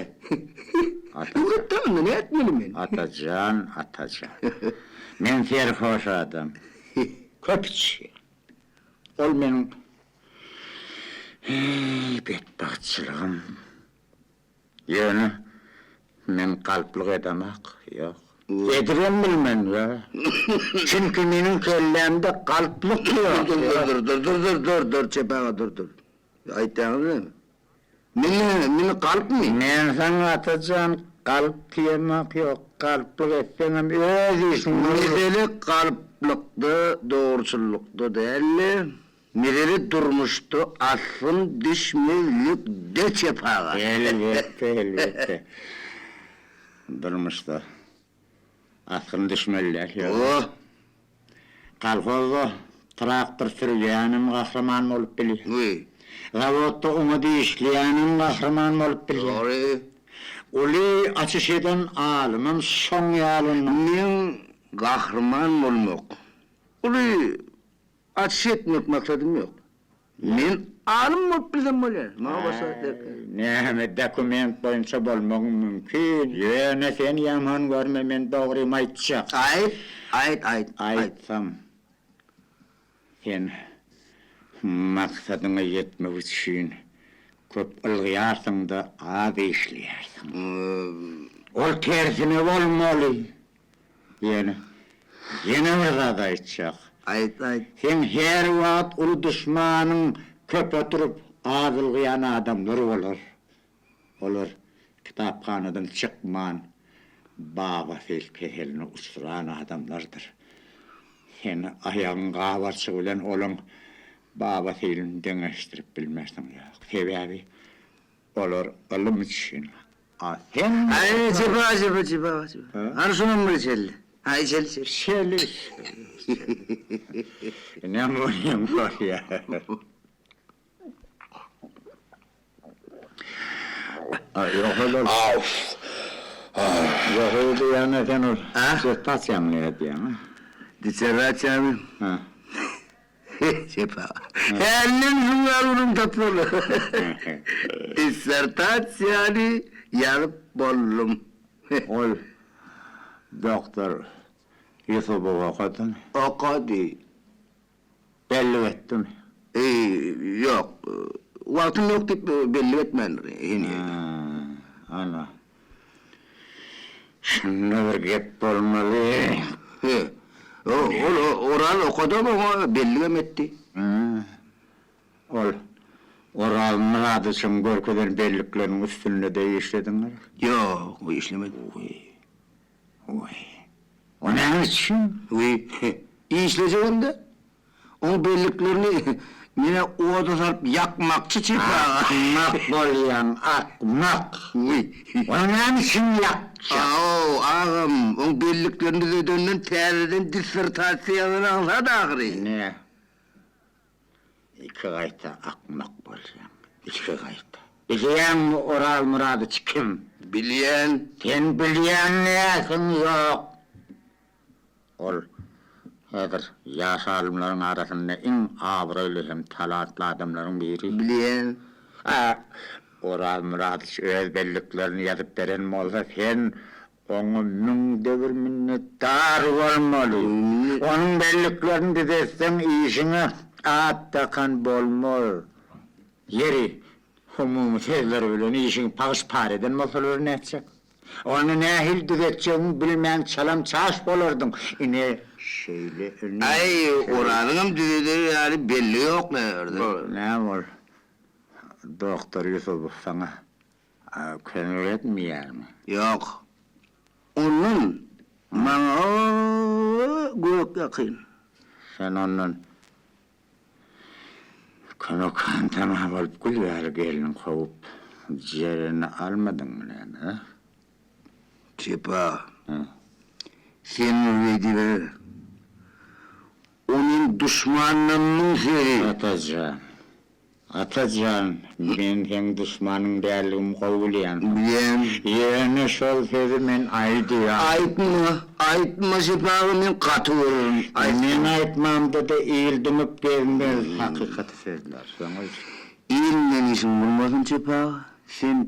Öwret-dä onda, nätmeli men? Atajan, Atajan. Men serhoş adam. Köp içýän. Ol meniň betbagtçylygym. Ýöne men galplyk edemak, ýok. Edibem bilmen, ýa. Çünki meniň kellämde galplyk ýok. Dur, dur, dur, dur, dur, dur, dur, Çep aga, dur, dur. Aýtýaňyz näme? Men näme, men galpmy? Men saňa Atajan galp diýemak, ýok. Galplyk etseňem öz işiň. Mesele galplykda, dogruçyllykda däl-de, Mesele durmuşda asgyn düşmezlikde Çep aga. Elbetde, elbetde. Durmuşda asgyn düşmeli däl. Oh! Kolhozda traktor sürýänem gahryman bolup bilýär. Wiý. Zawodda oňat işleýänem gahryman bolup bilýär. Dogry. Uly açyş eden alymam şoň ýaly. Meň gahryman bolmak, uly Açyş etmek maksadym ýok. Men alym bolup bilsem bolýar. Maňa başga zat gerek däl. Näme dokument boýunça bolmagyň mümkin. Ýöne sen ýaman görme men dogrymy aýtjak. Aýt, aýt, aýt, aýt. Aýtsam sen maksadyňa ýetmek üçin köp ylgaýarsyň-da az işleýärsiň. Ol tersine bolmaly. Ýöne, ýene bir zat aýtjak. Aýt, aýt. Seň her wagt uly duşmanyň köp oturyp, az ylgaýan adamlar bolar. Olar kitaphanadan çykman, babasyl keseline uçran adamlardyr. Sen aýagyň gabarçygy bilen olaň. Baba Seýlini deňeşdirip bilmersiň ýok. Sebäbi olar ylym üçin, a sen Aý, Jepa, Jepa, Jepa, Jepa. Hany şonam bir içeli. Ha, içeli, içeli. İçeli, içeli, içeli. Näme bolýan bolýar. Ýok öýdýäňä sen ol dissertasiýaňy nädýäň? Dissertasiýamy? Jepa. Hälinden şuň ýaly uruň tapsaly. Dissertasiýany ýazyp boldum. Ol doktor Ýusubow okadymy? Okady. Bellik etdimi? Eý, ýok. Wagtym ýok diýip bellik etmändir heniz. Hä, ana. Şunda bir gep bolmaly. He. Ol Oraz okadam oňa belligem etdi. Hä. Ol Oraz Myradyçyň görkezen bellikleriniň üstünde-de işlediňmi? Ýok, işlemedim. Wiý, o näme üçin? Wiý, işlejegem-dä. Oň belliklerini men-ä oda salyp ýakmakçy çep aga. Akmak bolýaň, akmak! Wiý. Ony näme üçin ýakjak? Aw, agam, oň belliklerini düzedenden täzeden dissertasiýa ýazan aňsat ahyry. Ine, Iki gaýta akmak bolýaň. Iki gaýta. Bilýäňmi Oraz Myradyç kim? Bilýän. Sen bilýän näsiň ýok. Ol häzir ýaş alymlaryň arasynda iň abraýly hem talantly adamlaryň biri. Bilýän. A Oraz Myradyç öz belliklerini ýazyp beren bolsa sen Oňa müňde bir minnetdar bolmaly. Onuň belliklerini düzetseň işiňe at dakan bolmaz. Ýeri, umumy sözler bilen işiňi pagyş-para eden bolsalar nätjek? Ony nähili düzetjegiňi bilmän çalam-çaş bolardyň. Ine, şeýle inim. Aý, Orazyňam düzeder ýaly belligi ýok-la ýerde. Näme ol, doktor Ýusubow saňa Kömek etmeýärmi? Ýok. Ondan maňa gök ýakyn. Sen ondan kömek hantama bolup gül ýaly gelin kowup, Jereni almadyňmy näme, a? Jepa, sen bir beý diýiber. O meň duşmanlarymyň sözi. Atajan, Atajan, men seň duşmanyň däldigimi gowy bilýän. Bilýän. Ýöne şol sözi men aýdýan. Aýtma, aýtma Şepaga men gaty görerin, aýtma. Men aýtmamda-da il dymyp gezmez, hakykaty sözlär. Şoňa üçin. Il bilen işiň bolmasyn Şepaga, sen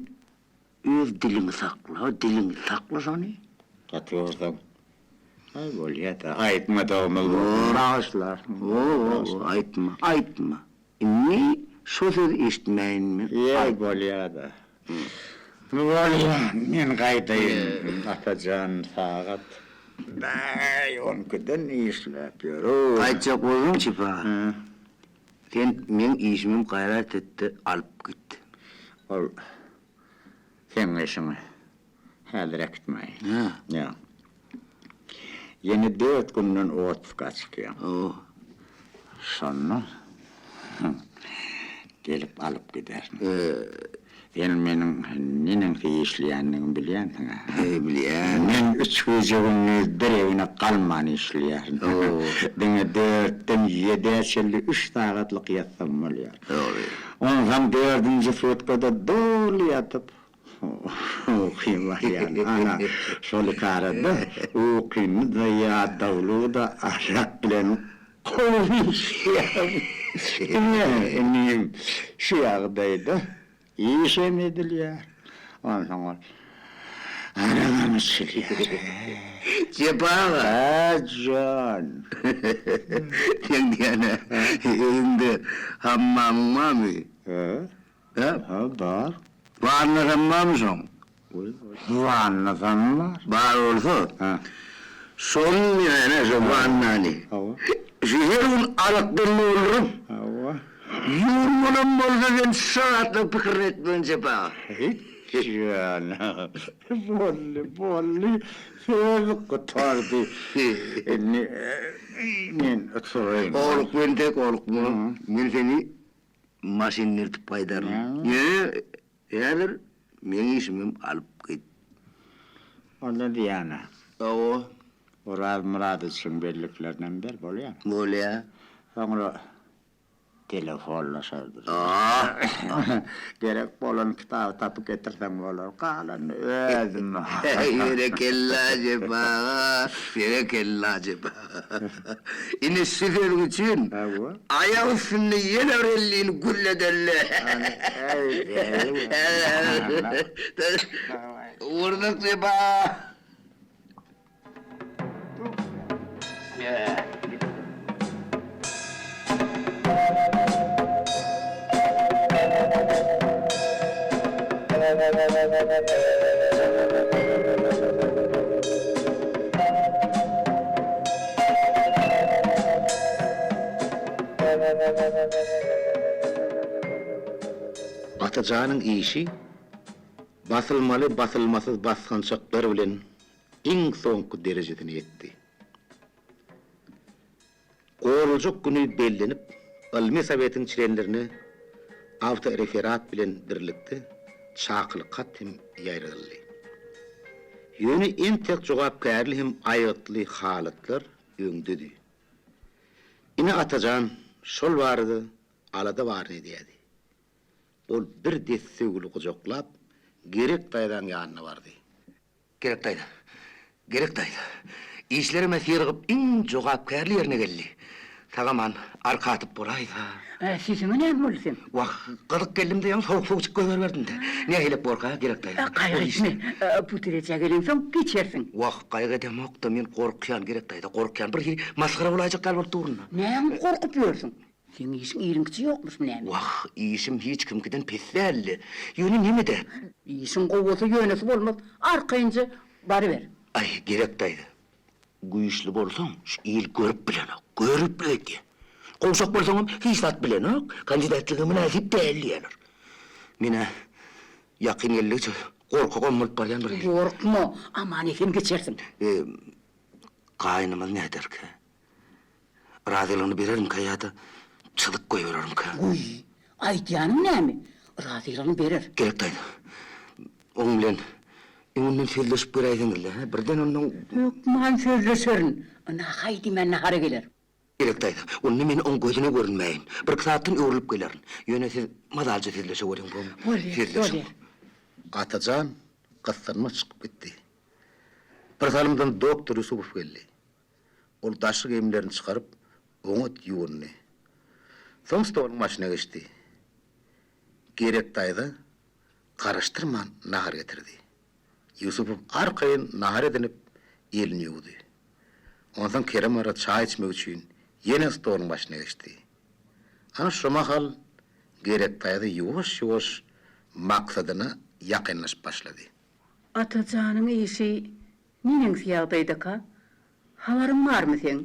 Öz diliňi sakla, diliňi sakla şony. Gaty görseň. Aý bolýa-da, aýtmadygymyz bolsun, bagyşlarsyň. Ho-ho, aýtma, aýtma. Indi şo sözi eşitmäýin men. Ýer bolýa-da. Bolýa, men gaýdaýyn. Atajan sagat bäý on ikiden işläp ýör-ow. Gaýtjak bolsaň Çypa, sen meň işimem gaýrat et-de alyp git. Ol seň işiňi häzir äkitmäýin. Hä? Ýa. Ýene dört günden otpuska çykýaň. Hawa. Şonda gelip alyp giderin. Sen meniň neneňsi işleýändigimi bilýänsiň-ä. He, bilýän. Men üç gije-gündiz bir egine galman işleýärin. Diňe dörtden ýedä çenli üç sagatlyk ýatsam bolýar. Dogry. Onsoň dördünji sutkada doly ýatyp, ukym barýar. Ana, şol ikarada ukymy-da, ýadawlygy-da arak bilen kowup işleýärin. Ine, inim, şu ýagdaýda Işem edilýär. Onsoň ol aragam içilýär. Jepa aga. Hä, jan. Seň diýýän-ä, öýüňde hammamyň barmy? Hä? Hä? Hä, bar. Wannasam barmy şoň? Wannasam bar. Bar bolsa, şony ýa-da şo wannany şu her gün arakdan dolduryp, Hawa. Ýuwunmalam bolsa sen şu zatlaryň pikirini etmegin Jepa aga. Hiç ýöne. Boldy, boldy. Söz gutardy. Indi. Men oturaýyn. Howlukma entek, howlukma. Men seni maşynda eltip gaýdaryn. Ýöne häzir meň işimem alyp git. Onda diýýän-ä. Hawa. Oraz Myradowiçiň belliklerinem ber, bolýamy? Bolýa. Soňra Telefonlaşardyr. Gerek bolan kitaby tapyp getirseň bolar, galanyny özüm. Berekella Jepa aga, berekella Jepa aga. Ine şu sözüň üçin aýak üstünde ýene bir ellini gürledeli. Gursak Jepa aga. Atajanyň işi basylmaly-basylmasyz basgançaklar bilen iň soňky derejesine ýetdi. Goraljak güni bellenip, ylmy sowetiň çlenlerine awtoreferat bilen birlikde çakylyk hat hem ýaýradyldy. Ýöne entek jogapkärli hem aýgytly halatlar öňdedi. Ine Atajan şol barada alada baryny edýärdi. Ol bir desse güli gujaklap, Gerek daýzaň ýanyna bardy. Gerek daýza. Gerek daýza. Işlerim-ä syrygyp iň jogapkärli ýerine geldi. Sag-aman arka atyp bolaýsa. Sesiňe näme boldy seň? Wah, gyzyk geldim-de ýaňy sowuk suw içip goýberiberdim-de. Nähilek borka, Gerek daýza? Gaýgy etme. Bu derejä geleňsoň geçersiň. Wah, gaýgy edemok-da, men gorkýan, Gerek daýza, gorkýan. Bir hili masgara bolaýjak ýaly bolup durun-da. Näme gorkup ýörsüň? Seň işiň iliňkiçe ýokmuşmy näme? Wah, işim hiç kimkiden pes däldi. Ýöne nemede? Işiň gowy bolsa ýönesi bolmaz, arkaýynja baryber. Aý, gerek daýza. Güýçli bolsaň, şu il görüp bilenok. Görüp öýdýä. Gowşak bolsaňam, hiç zat bilenok, kandidatlyga mynasyp däl diýýärler. Men-ä ýakyn geldigiçe gorkagam bolup barýan bir hili. Gorkma, aman-esen geçersiň. E, gaýynymyz näderkä? Razylygyny berermikä ýa-da çyzyk goýberermikä? Goý, aýdýanyň näme? Razylygyny berer. Gerek daýza. Oň bilen öňünden sözleşip göräýseňiz-le, hä? Birden onnoň. Hökman sözleşerin. Ynha, haý diýmän nahara geler. Gerek daýza, onda men oň gözüne görünmäýin. Birki sagatdan öwrülip gelerin. Ýöne siz mazalyja sözleşeweriň, bolmy? Bolýar, Sözleşiň. bolýar. Atajan gyssanmaç çykyp gitdi. Bir salymdan doktor Ýusubow geldi. Ol daşky geýimlerini çykaryp, oňat ýuwundy. Soň stoluň başyna geçdi. Gerek daýza garaşdyrman nahar getirdi. Ýusupow arkaýyn nahar edinip, elini ýuwdy. Onsoň Kerem gara çaý içmek üçin ýene stoluň başyna geçdi. Ana şo mahal Gerek daýza ýuwaş-ýuwaş maksadyna ýakynlaşyp başlady. Atajanyň işi Neneňsi ýagdaýdaka? Habaryň barmy seň?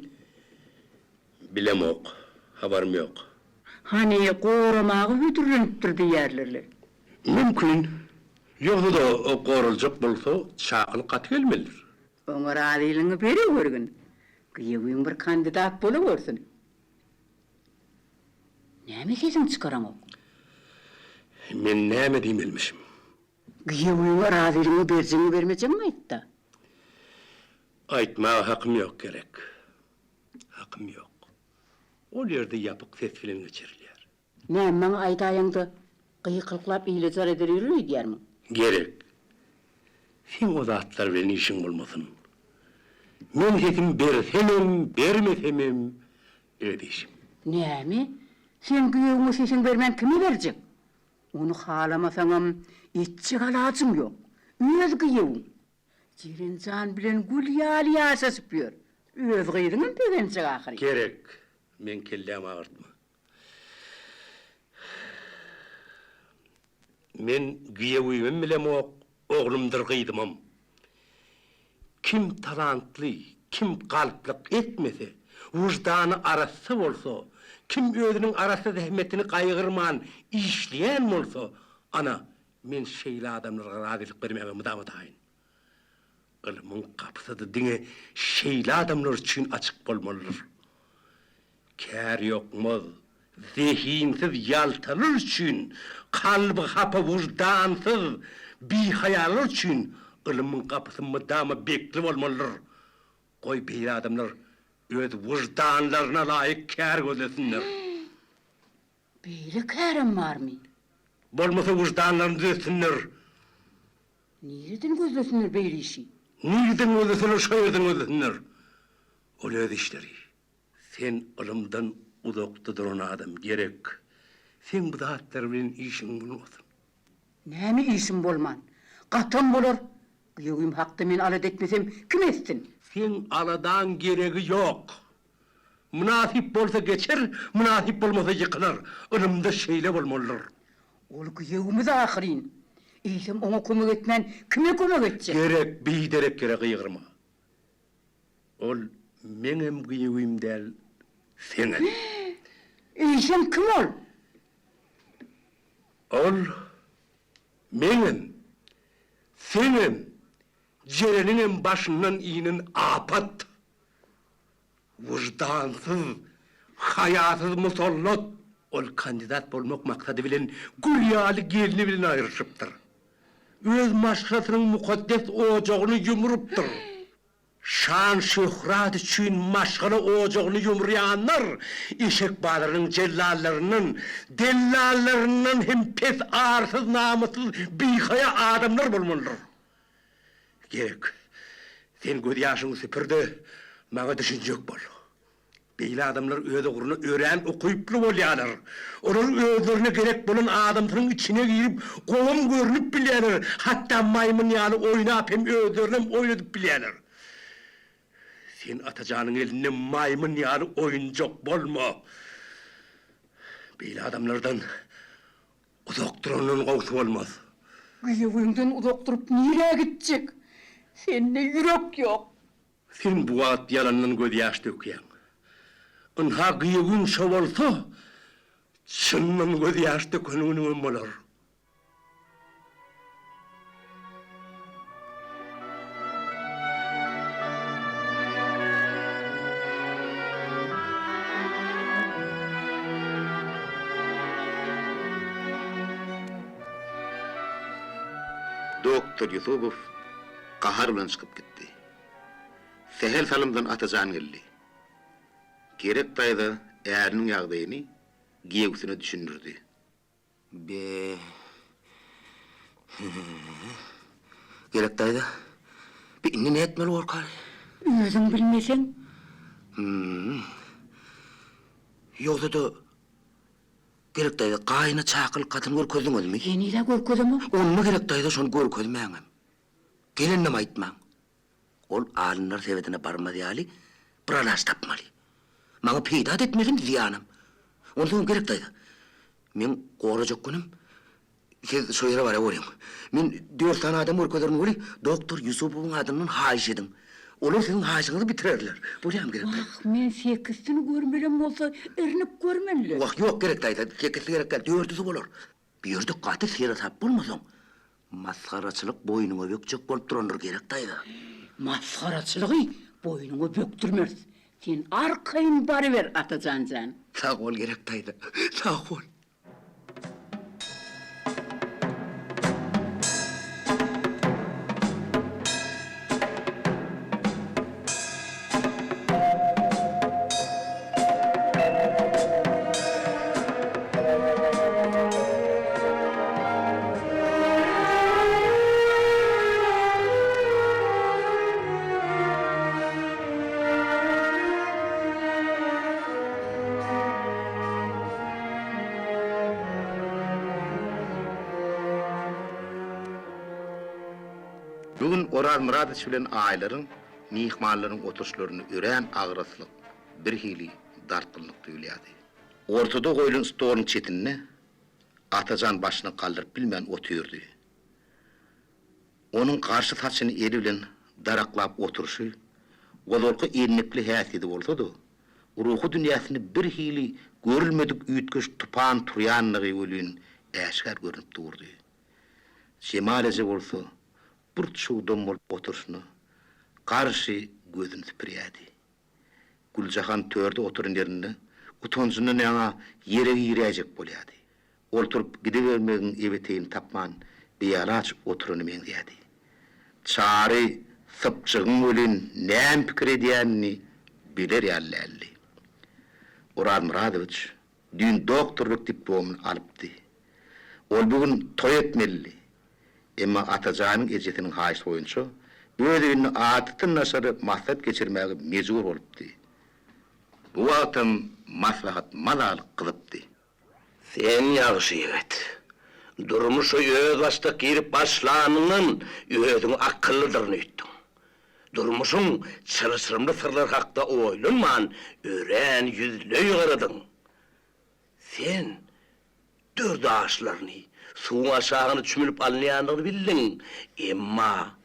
Bilemok, habarym ýok. Hany, goramaga hödürlenipdir diýýärler-le. Mümkin. Ýogsa-da, goraljak bolsa, çakylyk gaty gelmelidir. Oňa razylygyňy berewürgin. Gyýewiň bir kandidat bolawersin. Näme sesiňi çykaraňok? Men näme diýmelimişim? Giýewiňe razylygyňy berjegiňi-bermejegiňi aýt-da. Aýtmaga hakym ýok, gerek. Hakym ýok. Ol ýerde ýapyk ses bilen geçirilýär. Näme maňa aýdaýaňda, gykylyklap ile jar eder ýörün öýdýärmiň? Gerek. Seň o zatlar bilen işiň bolmasyn. Men sesimi bersemem, bermesemem öz işim. Näme? Sen giýewiňe sesiňi bermän kime berjek? Ony halamasaňam, etjek alajyň ýok. Öz giýewiň. Jeren jan bilen gül ýaly ýaşaşyp ýör. Öz gyzyňam begenjek ahyry. Gerek, meň kellämi agyrtma. Men giýewimem bilemok, oglumdyr gyzymam. Kim talantly, kim galplyk etmese, wyždany arassa bolsa, kim özüniň arassa zähmetini gaýgyrman işleýän bolsa, ana, men şeýle adamlara razylyk bermäge mydama taýyn. Ylmyň gapysy-da diňe şeýle adamlar üçin açyk bolmalydyr. Kär ýokmaz, zehinsiz ýaltalar üçin, kalby hapa wyždansyz bihaýalar üçin ylymyň gapysy mydama bekli bolmalydyr. Goý beýle adamlar öz wyždanlaryna laýyk kär gözlesinler. Beýle kärem barmy? Bolmasa wyždanlaryny düzetsinler. Nireden gözlesinler beýle işi? Nireden gözleseler şo ýerden gözlesinler. Ol öz işleri. Sen ylymdan uzakda duran adam gerek. Seň bu zatlar bilen işiň bolmasyn. Näme işim bolman? Gatam bolar. Giýewim hakda men alada etmesem, kim etsin? Seň aladaň geregi ýok. Mynasyp bolsa geçer, mynasyp bolmasa ýykylar. Ylymda şeýle bolmalydyr. Ol giýewimiz ahyryn. Eýsem oňa kömek etmän, kime kömek etjek? Gerek, biderek ýere gygyrma. Ol meňem giýewim däl, seňem. Eýsem kim ol? Ol meňem, seňem, Jereniňem başyndan inen apat. Wyždansyz, haýasyz musallat. Ol kandidat bolmak maksady bilen gül ýaly gelni bilen aýrylyşypdyr. Öz maşgalasynyň mukaddes ojagyny ýumrupdyr. Şan-şöhrat üçin maşgala ojagyny ýumurýanlar eşek bazarynyň jellallaryndan, dellallaryndan hem pes arsyz, namyssyz, bihaýa adamlar bolmalydyr. Gerek. Sen gözýaşyňy süpür-de, maňa düşünjek bol. Beýle adamlar öz ugruna örän ukyply bolýarlar. Olar özlerine gerek bolan adamsynyň içine girip, gowam görnüp bilýärler, hatda maýmyn ýaly oýnap hem özlerinem oýnadyp bilýärler. Sen Atajanyň elinde maýmyn ýaly oýunjak bolma. Beýle adamlardan uzak durandan gowusy bolmaz. Giýewiňden uzak durup nirä gitjek? Sende ýürek ýok. Sen bu wagt ýalandan gözýaş dökýäň. Ynha gyýawyň şo bolsa, çyndan gözýaş döken günüňem bolar. Doktor Ýusubow gahar bilen çykyp gitdi. Sähel salymdan Atajan geldi. Gerek daýza äriniň ýagdaýyny giýewsine düşündirdi. Be. Gerek daýza, bi indi nätmeli borkaý? Özüň bilmeseň. Hüm. Ýogsa-da, Gerek daýza, gaýyna çakylyk hatyny görkezdiňizmi? Heniz-ä görkezemok. Onda Gerek daýza şony görkezmäňem. Geleninem aýtmaň. Ol alymlar sebedine barmaz ýaly bir alaç tapmaly. Maňa peýda-da etmezem, zyýanam. Onsoňam Gerek daýza, meň gorajak günüm siz şo ýere baraweriň. Men dört sany adam görkezerin weli, doktor Ýusupowyň adyndan haýyş ediň. Olar siziň haýyşyňyzy bitirerler. Bolýamy Gerek daýza? Wah, men sekizsini görmelem bolsa, irnik görmeli. Wah, ýok Gerek daýza, sekizsi gerek däl, dördüsi bolar. Bu ýerde gaty seresap bolmasaň, masgaraçylyk boýnuňa bökjek bolup durandyr Gerek daýza. Masgaraçylygy boýnuňa bökdürmeris. Sen arkaýyn baryber, Atajan jan. Sag bol, Gerek daýza, sag bol. Bu gün Oraz Myradowiç bilen Aýlaryň myhmanlaryň oturyşlarynda örän agraslyk, birhili dartgynlyk duýulýardy. Ortada goýlan stoluň çetinde Atajan başyny galdyryp bilmän otyrdy. Onuň garşy saçyny eli bilen daraklap oturyşy, ozalky ennikli häsiýeti bolsa-da, ruhy dünýäsinde birhili görülmedik üýtgeş tupan turýanlygy welin äşgär görnüp durdy. Jemal eje bolsa bir çugdam bolup oturyşyna garşy gözüni süpürýärdi. Güljahan törde oturan ýerinde. Utanjyndan ýaňa ýere giräýjek bolýardy. Ol turup gidibermegiň ebeteýini tapman, bialaç oturana meňzeýärdi. Çary sypjygyň welin näme pikir edýänini biler ýaly däldi. Oraz Myradowiç düýn doktorlyk diplomyny alypdy. Ol bu gün toý etmelidi. Emma Atajanyň ejesiniň haýyşy boýunça öz öýünde adatdan daşary maslahat geçirmäge mejbur bolupdy. Bu wagtam maslahat mazaly gyzypdy. Sen ýagşy ýigit. Durmuşa özbaşdak girip başlanyňdan özüňi akyllydyryn öýtdüň. Durmuşyň çylşyrymly syrlary hakda oýlanman, örän ýüzleý garadyň. Sen dür daşlaryny suwuň aşagyna çümülip alynýandygyny bildiň, emma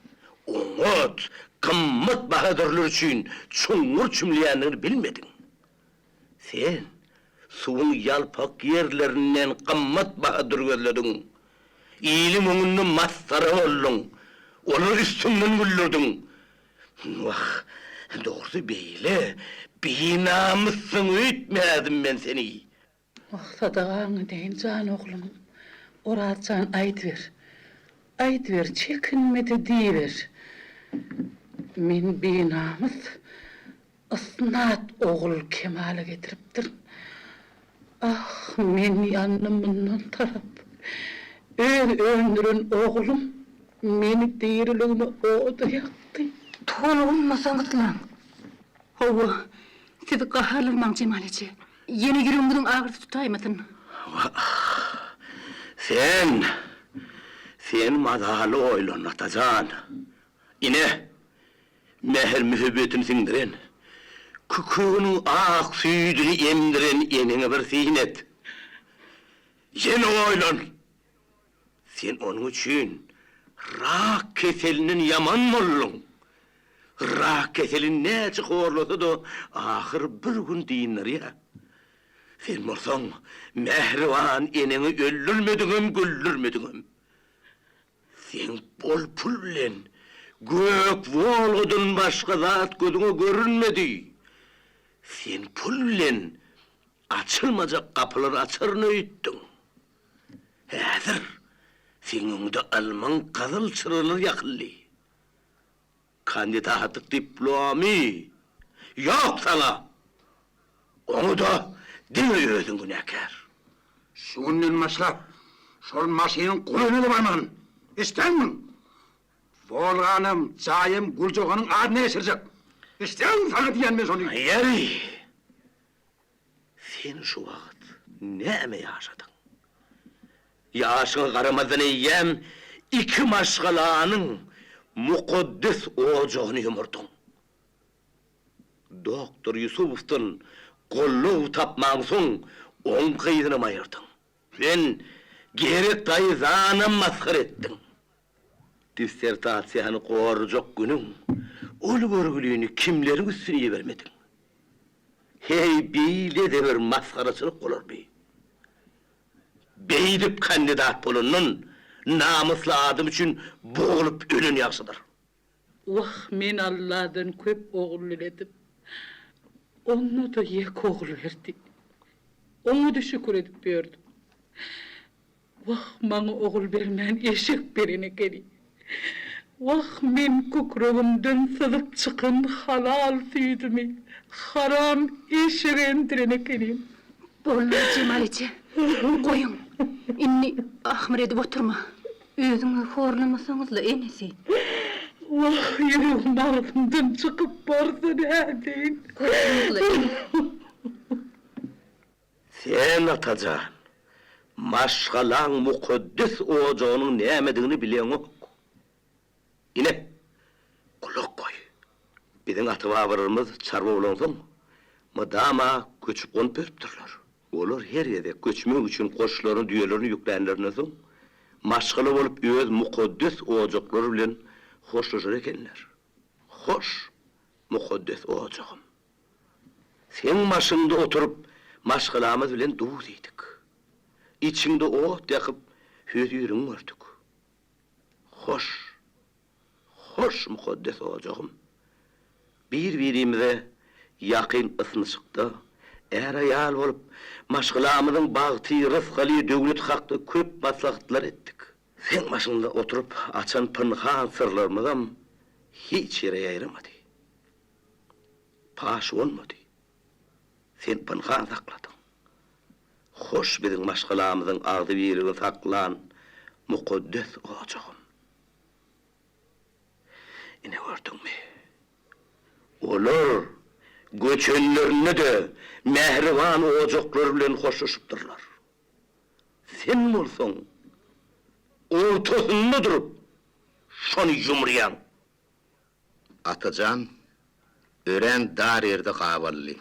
oňat, gymmat baha dürler üçin çuňňur çümülýändigini bilmediň. Sen suwuň ýalpak ýerlerinden gymmat baha dür gözlediň. Iliň öňünde masgara bolduň. Olary üstüňden güldürdiň. Wah, dogrusy beýle binamyssyň öýtmädim men seni. Wah, sadagaňy deýin, jan oglum. Oraz jan, aýdyber. Aýdyber, çekinme-de diýiber. Men binamys. Ysnat ogul kemala getiripdirin. Ah, men ýandym mundan tarap. Öz öndüren oglum meni diriligine oda ýakdy. Tolgunmasaňyzlaň. Hawa, siz gaharlanmaň, Jemal eje. Ýene ýüregiňiziň agyrysy tutaýmasyn. Wah, sen, sen mazaly oýlan, Atajan. Ine, Mähir-mühebbetini siňdiren, kükreginiň ak süýdüni emdiren eneňe bir syn et. Ýene oýlan! Sen onuň üçin rak keselinden ýaman bolduň. Rak keseli näçe horlasa-da, ahyr bir gün dyndyrýar. Sen bolsaň, mähriban eneňi öldürmediňem, güldürmediňem. Seň bol pul bilen gök Wolgadan başga zat gözüňe görünmedi. Sen pul bilen açylmajak gapylary açaryn öýtdüň. Häzir seň öňüňde ylmyň gyzyl çyralary ýakyldy. Kandidatlyk diplomy ýok saňa! Oňa-da diňe özüň günäkär. Şu günden başlap, şol maşynyň golaýyna-da barmagyn. Eşidýäňmi? Wolganam, jaýam Güljoganyň adyna geçirjek. Eşidýäňmi, saňa diýýän men şony. Ýeri, sen şu wagt näme ýaşadyň? Ýaşyňa garamazdan eýýäm iki maşgalanyň mukaddes ojagyny ýumurdyň. Doktor Ýusupowdan goldaw tapmaňsoň, oň gyzynam aýyrdyň. Sen Gerek daýzanam masgara etdiň. Dissertasiýany gorajak günüň ol görgülini kimleriň üstüne ibermediň? Heý, beýle-de bir masgaraçylyk bolarmy? Beýdip kandidat bolandan namysly adam üçin boglup ölen ýagşydyr. Wah, men Alladan köp ogul diledim. Onda-da ýeke ogul berdi. Oňa-da şükür edip ýördüm. Wah, maňa ogul bermän eşek beren ekeni. Wah, men kükregimden syzyp çykan halal süýdümi haram eşege emdiren ekenim. Boldy, Jemal eje, goýuň. Indi ahmyr edip oturma. Özüňi horlamasaňyz-la, enesi. Wah, ýüregim agzymdan çykyp barsa nädeýin. Goýsaňyz-la, ene. Sen, Atajan, maşgalaň mukaddes ojagynyň nämedigini bileňok. Ine, gulak goý. Biziň ata-babalarymyz çarwa bolansoň, mydama göçüp-gonup beripdirler. Olar her gezek göçmek üçin goşlaryny, düýelerini ýüklänlerinden soň, maşgala bolup öz mukaddes ojaklary bilen hoşlaşar ekenler. Hoş, mukaddes ojagym! Seň başyňda oturyp, maşgalamyz bilen duz iýdik. Içiňde ot ýakyp, höziriňi gördük. Hoş, hoş mukaddes ojagym! Bir-birimize ýakyn ysnyşykda. Är-aýal bolup, maşgalamyzyň bagty, rysgaly, döwleti hakda köp maslahatlar etdik. Seň başyňda oturyp açan pynhan syrlarymyzam hiç ýere ýaýramady. Paş bolmady. Sen pynhan sakladyň. Hoş biziň maşgalamyzyň agzybirligini saklan mukaddes ojagym. Ine gördüňmi? Olar göçenlerinde-de mähriban ojaklary bilen hoşlaşypdyrlar. Sen bolsaň, ortasynda durup, şony ýumurýaň. Atajan örän dar ýerde gabaldy.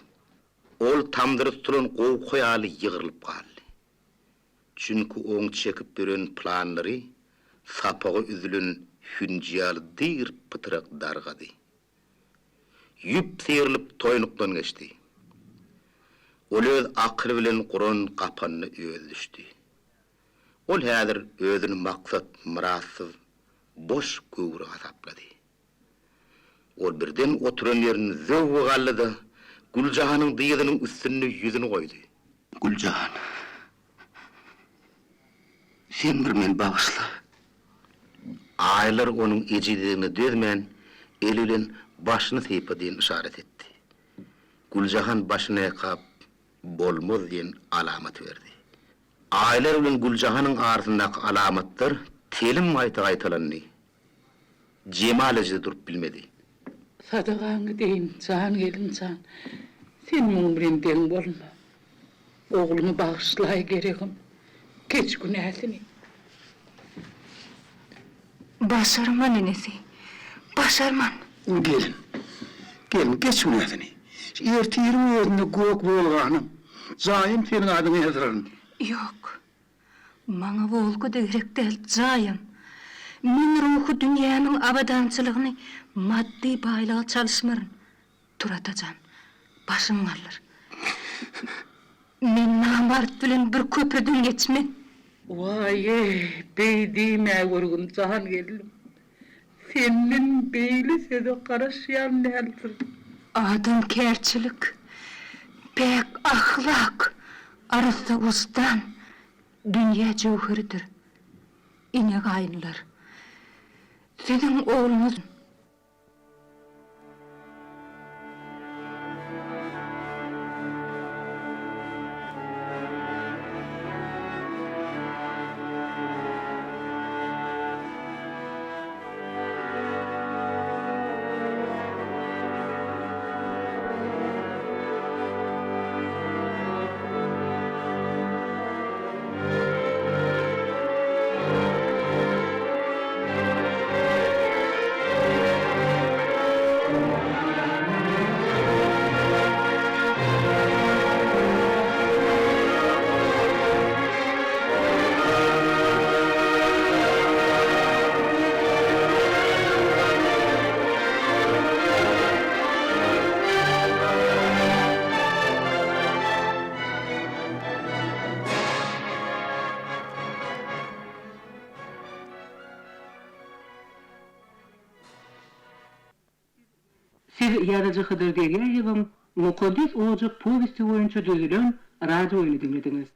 Ol tamdyry tutulan gowka ýaly ýygrylyp galdy. Çünki oň çekip ýören planlary sapagy üzülen hünji ýaly dyr-pytrak dargady. Ýüp syrylyp toýnukdan geçdi. Ol öz akyly bilen guran gapanyna özi düşdi. Ol häzir özüni maksat-myratsyz boş göwre hasaplady. Ol birden oturan ýerinde zöwwe galdy-da, Güljahanyň dyzynyň üstünde ýüzüni goýdy. Güljahan, sen bir meni bagyşla. Aýlar onuň ejizligine dözmän, eli bilen başyny sypa diýen yşarat etdi. Güljahan başyny ýaýkap, bolmaz diýen alamaty berdi. Aýlar bilen Güljahanyň arasyndaky alamatlar telim gaýta gaýtalandy. Jemal eje durup bilmedi. Sadagaňy deýin, jan gelin jan. Sen muň bilen deň bolma. Oglumy bagyşlaý geregim. Geç günäsini. Başarman enesi, başarman. Gelin, gelin, geç günäsini. Ertiriň özünde gök Wolganam, jaýam seniň adyňa ýazdyraryn. Ýok. Maňa Wolga-da gerek däl, jaýam. Men ruhy dünýämiň abadançylygyny maddy baýlyga çalyşmaryn. Tur, Atajan, başyňy galdyr. Men namart bilen bir köprüden geçmen. Waý-eý, beý diýmäwergin, jan gelnim. Senden beýle söze garaşýan däldir. Adamkärçilik, päk ahlak, arassa wyždan dünýä jöwheridir. Ene-gaýynlar, siziň ogluňyz. Siz ýazyjy Hydyr Derýaýewiň Mukaddes ojak powesti boýunça düzülen radio oýny diňlediňiz.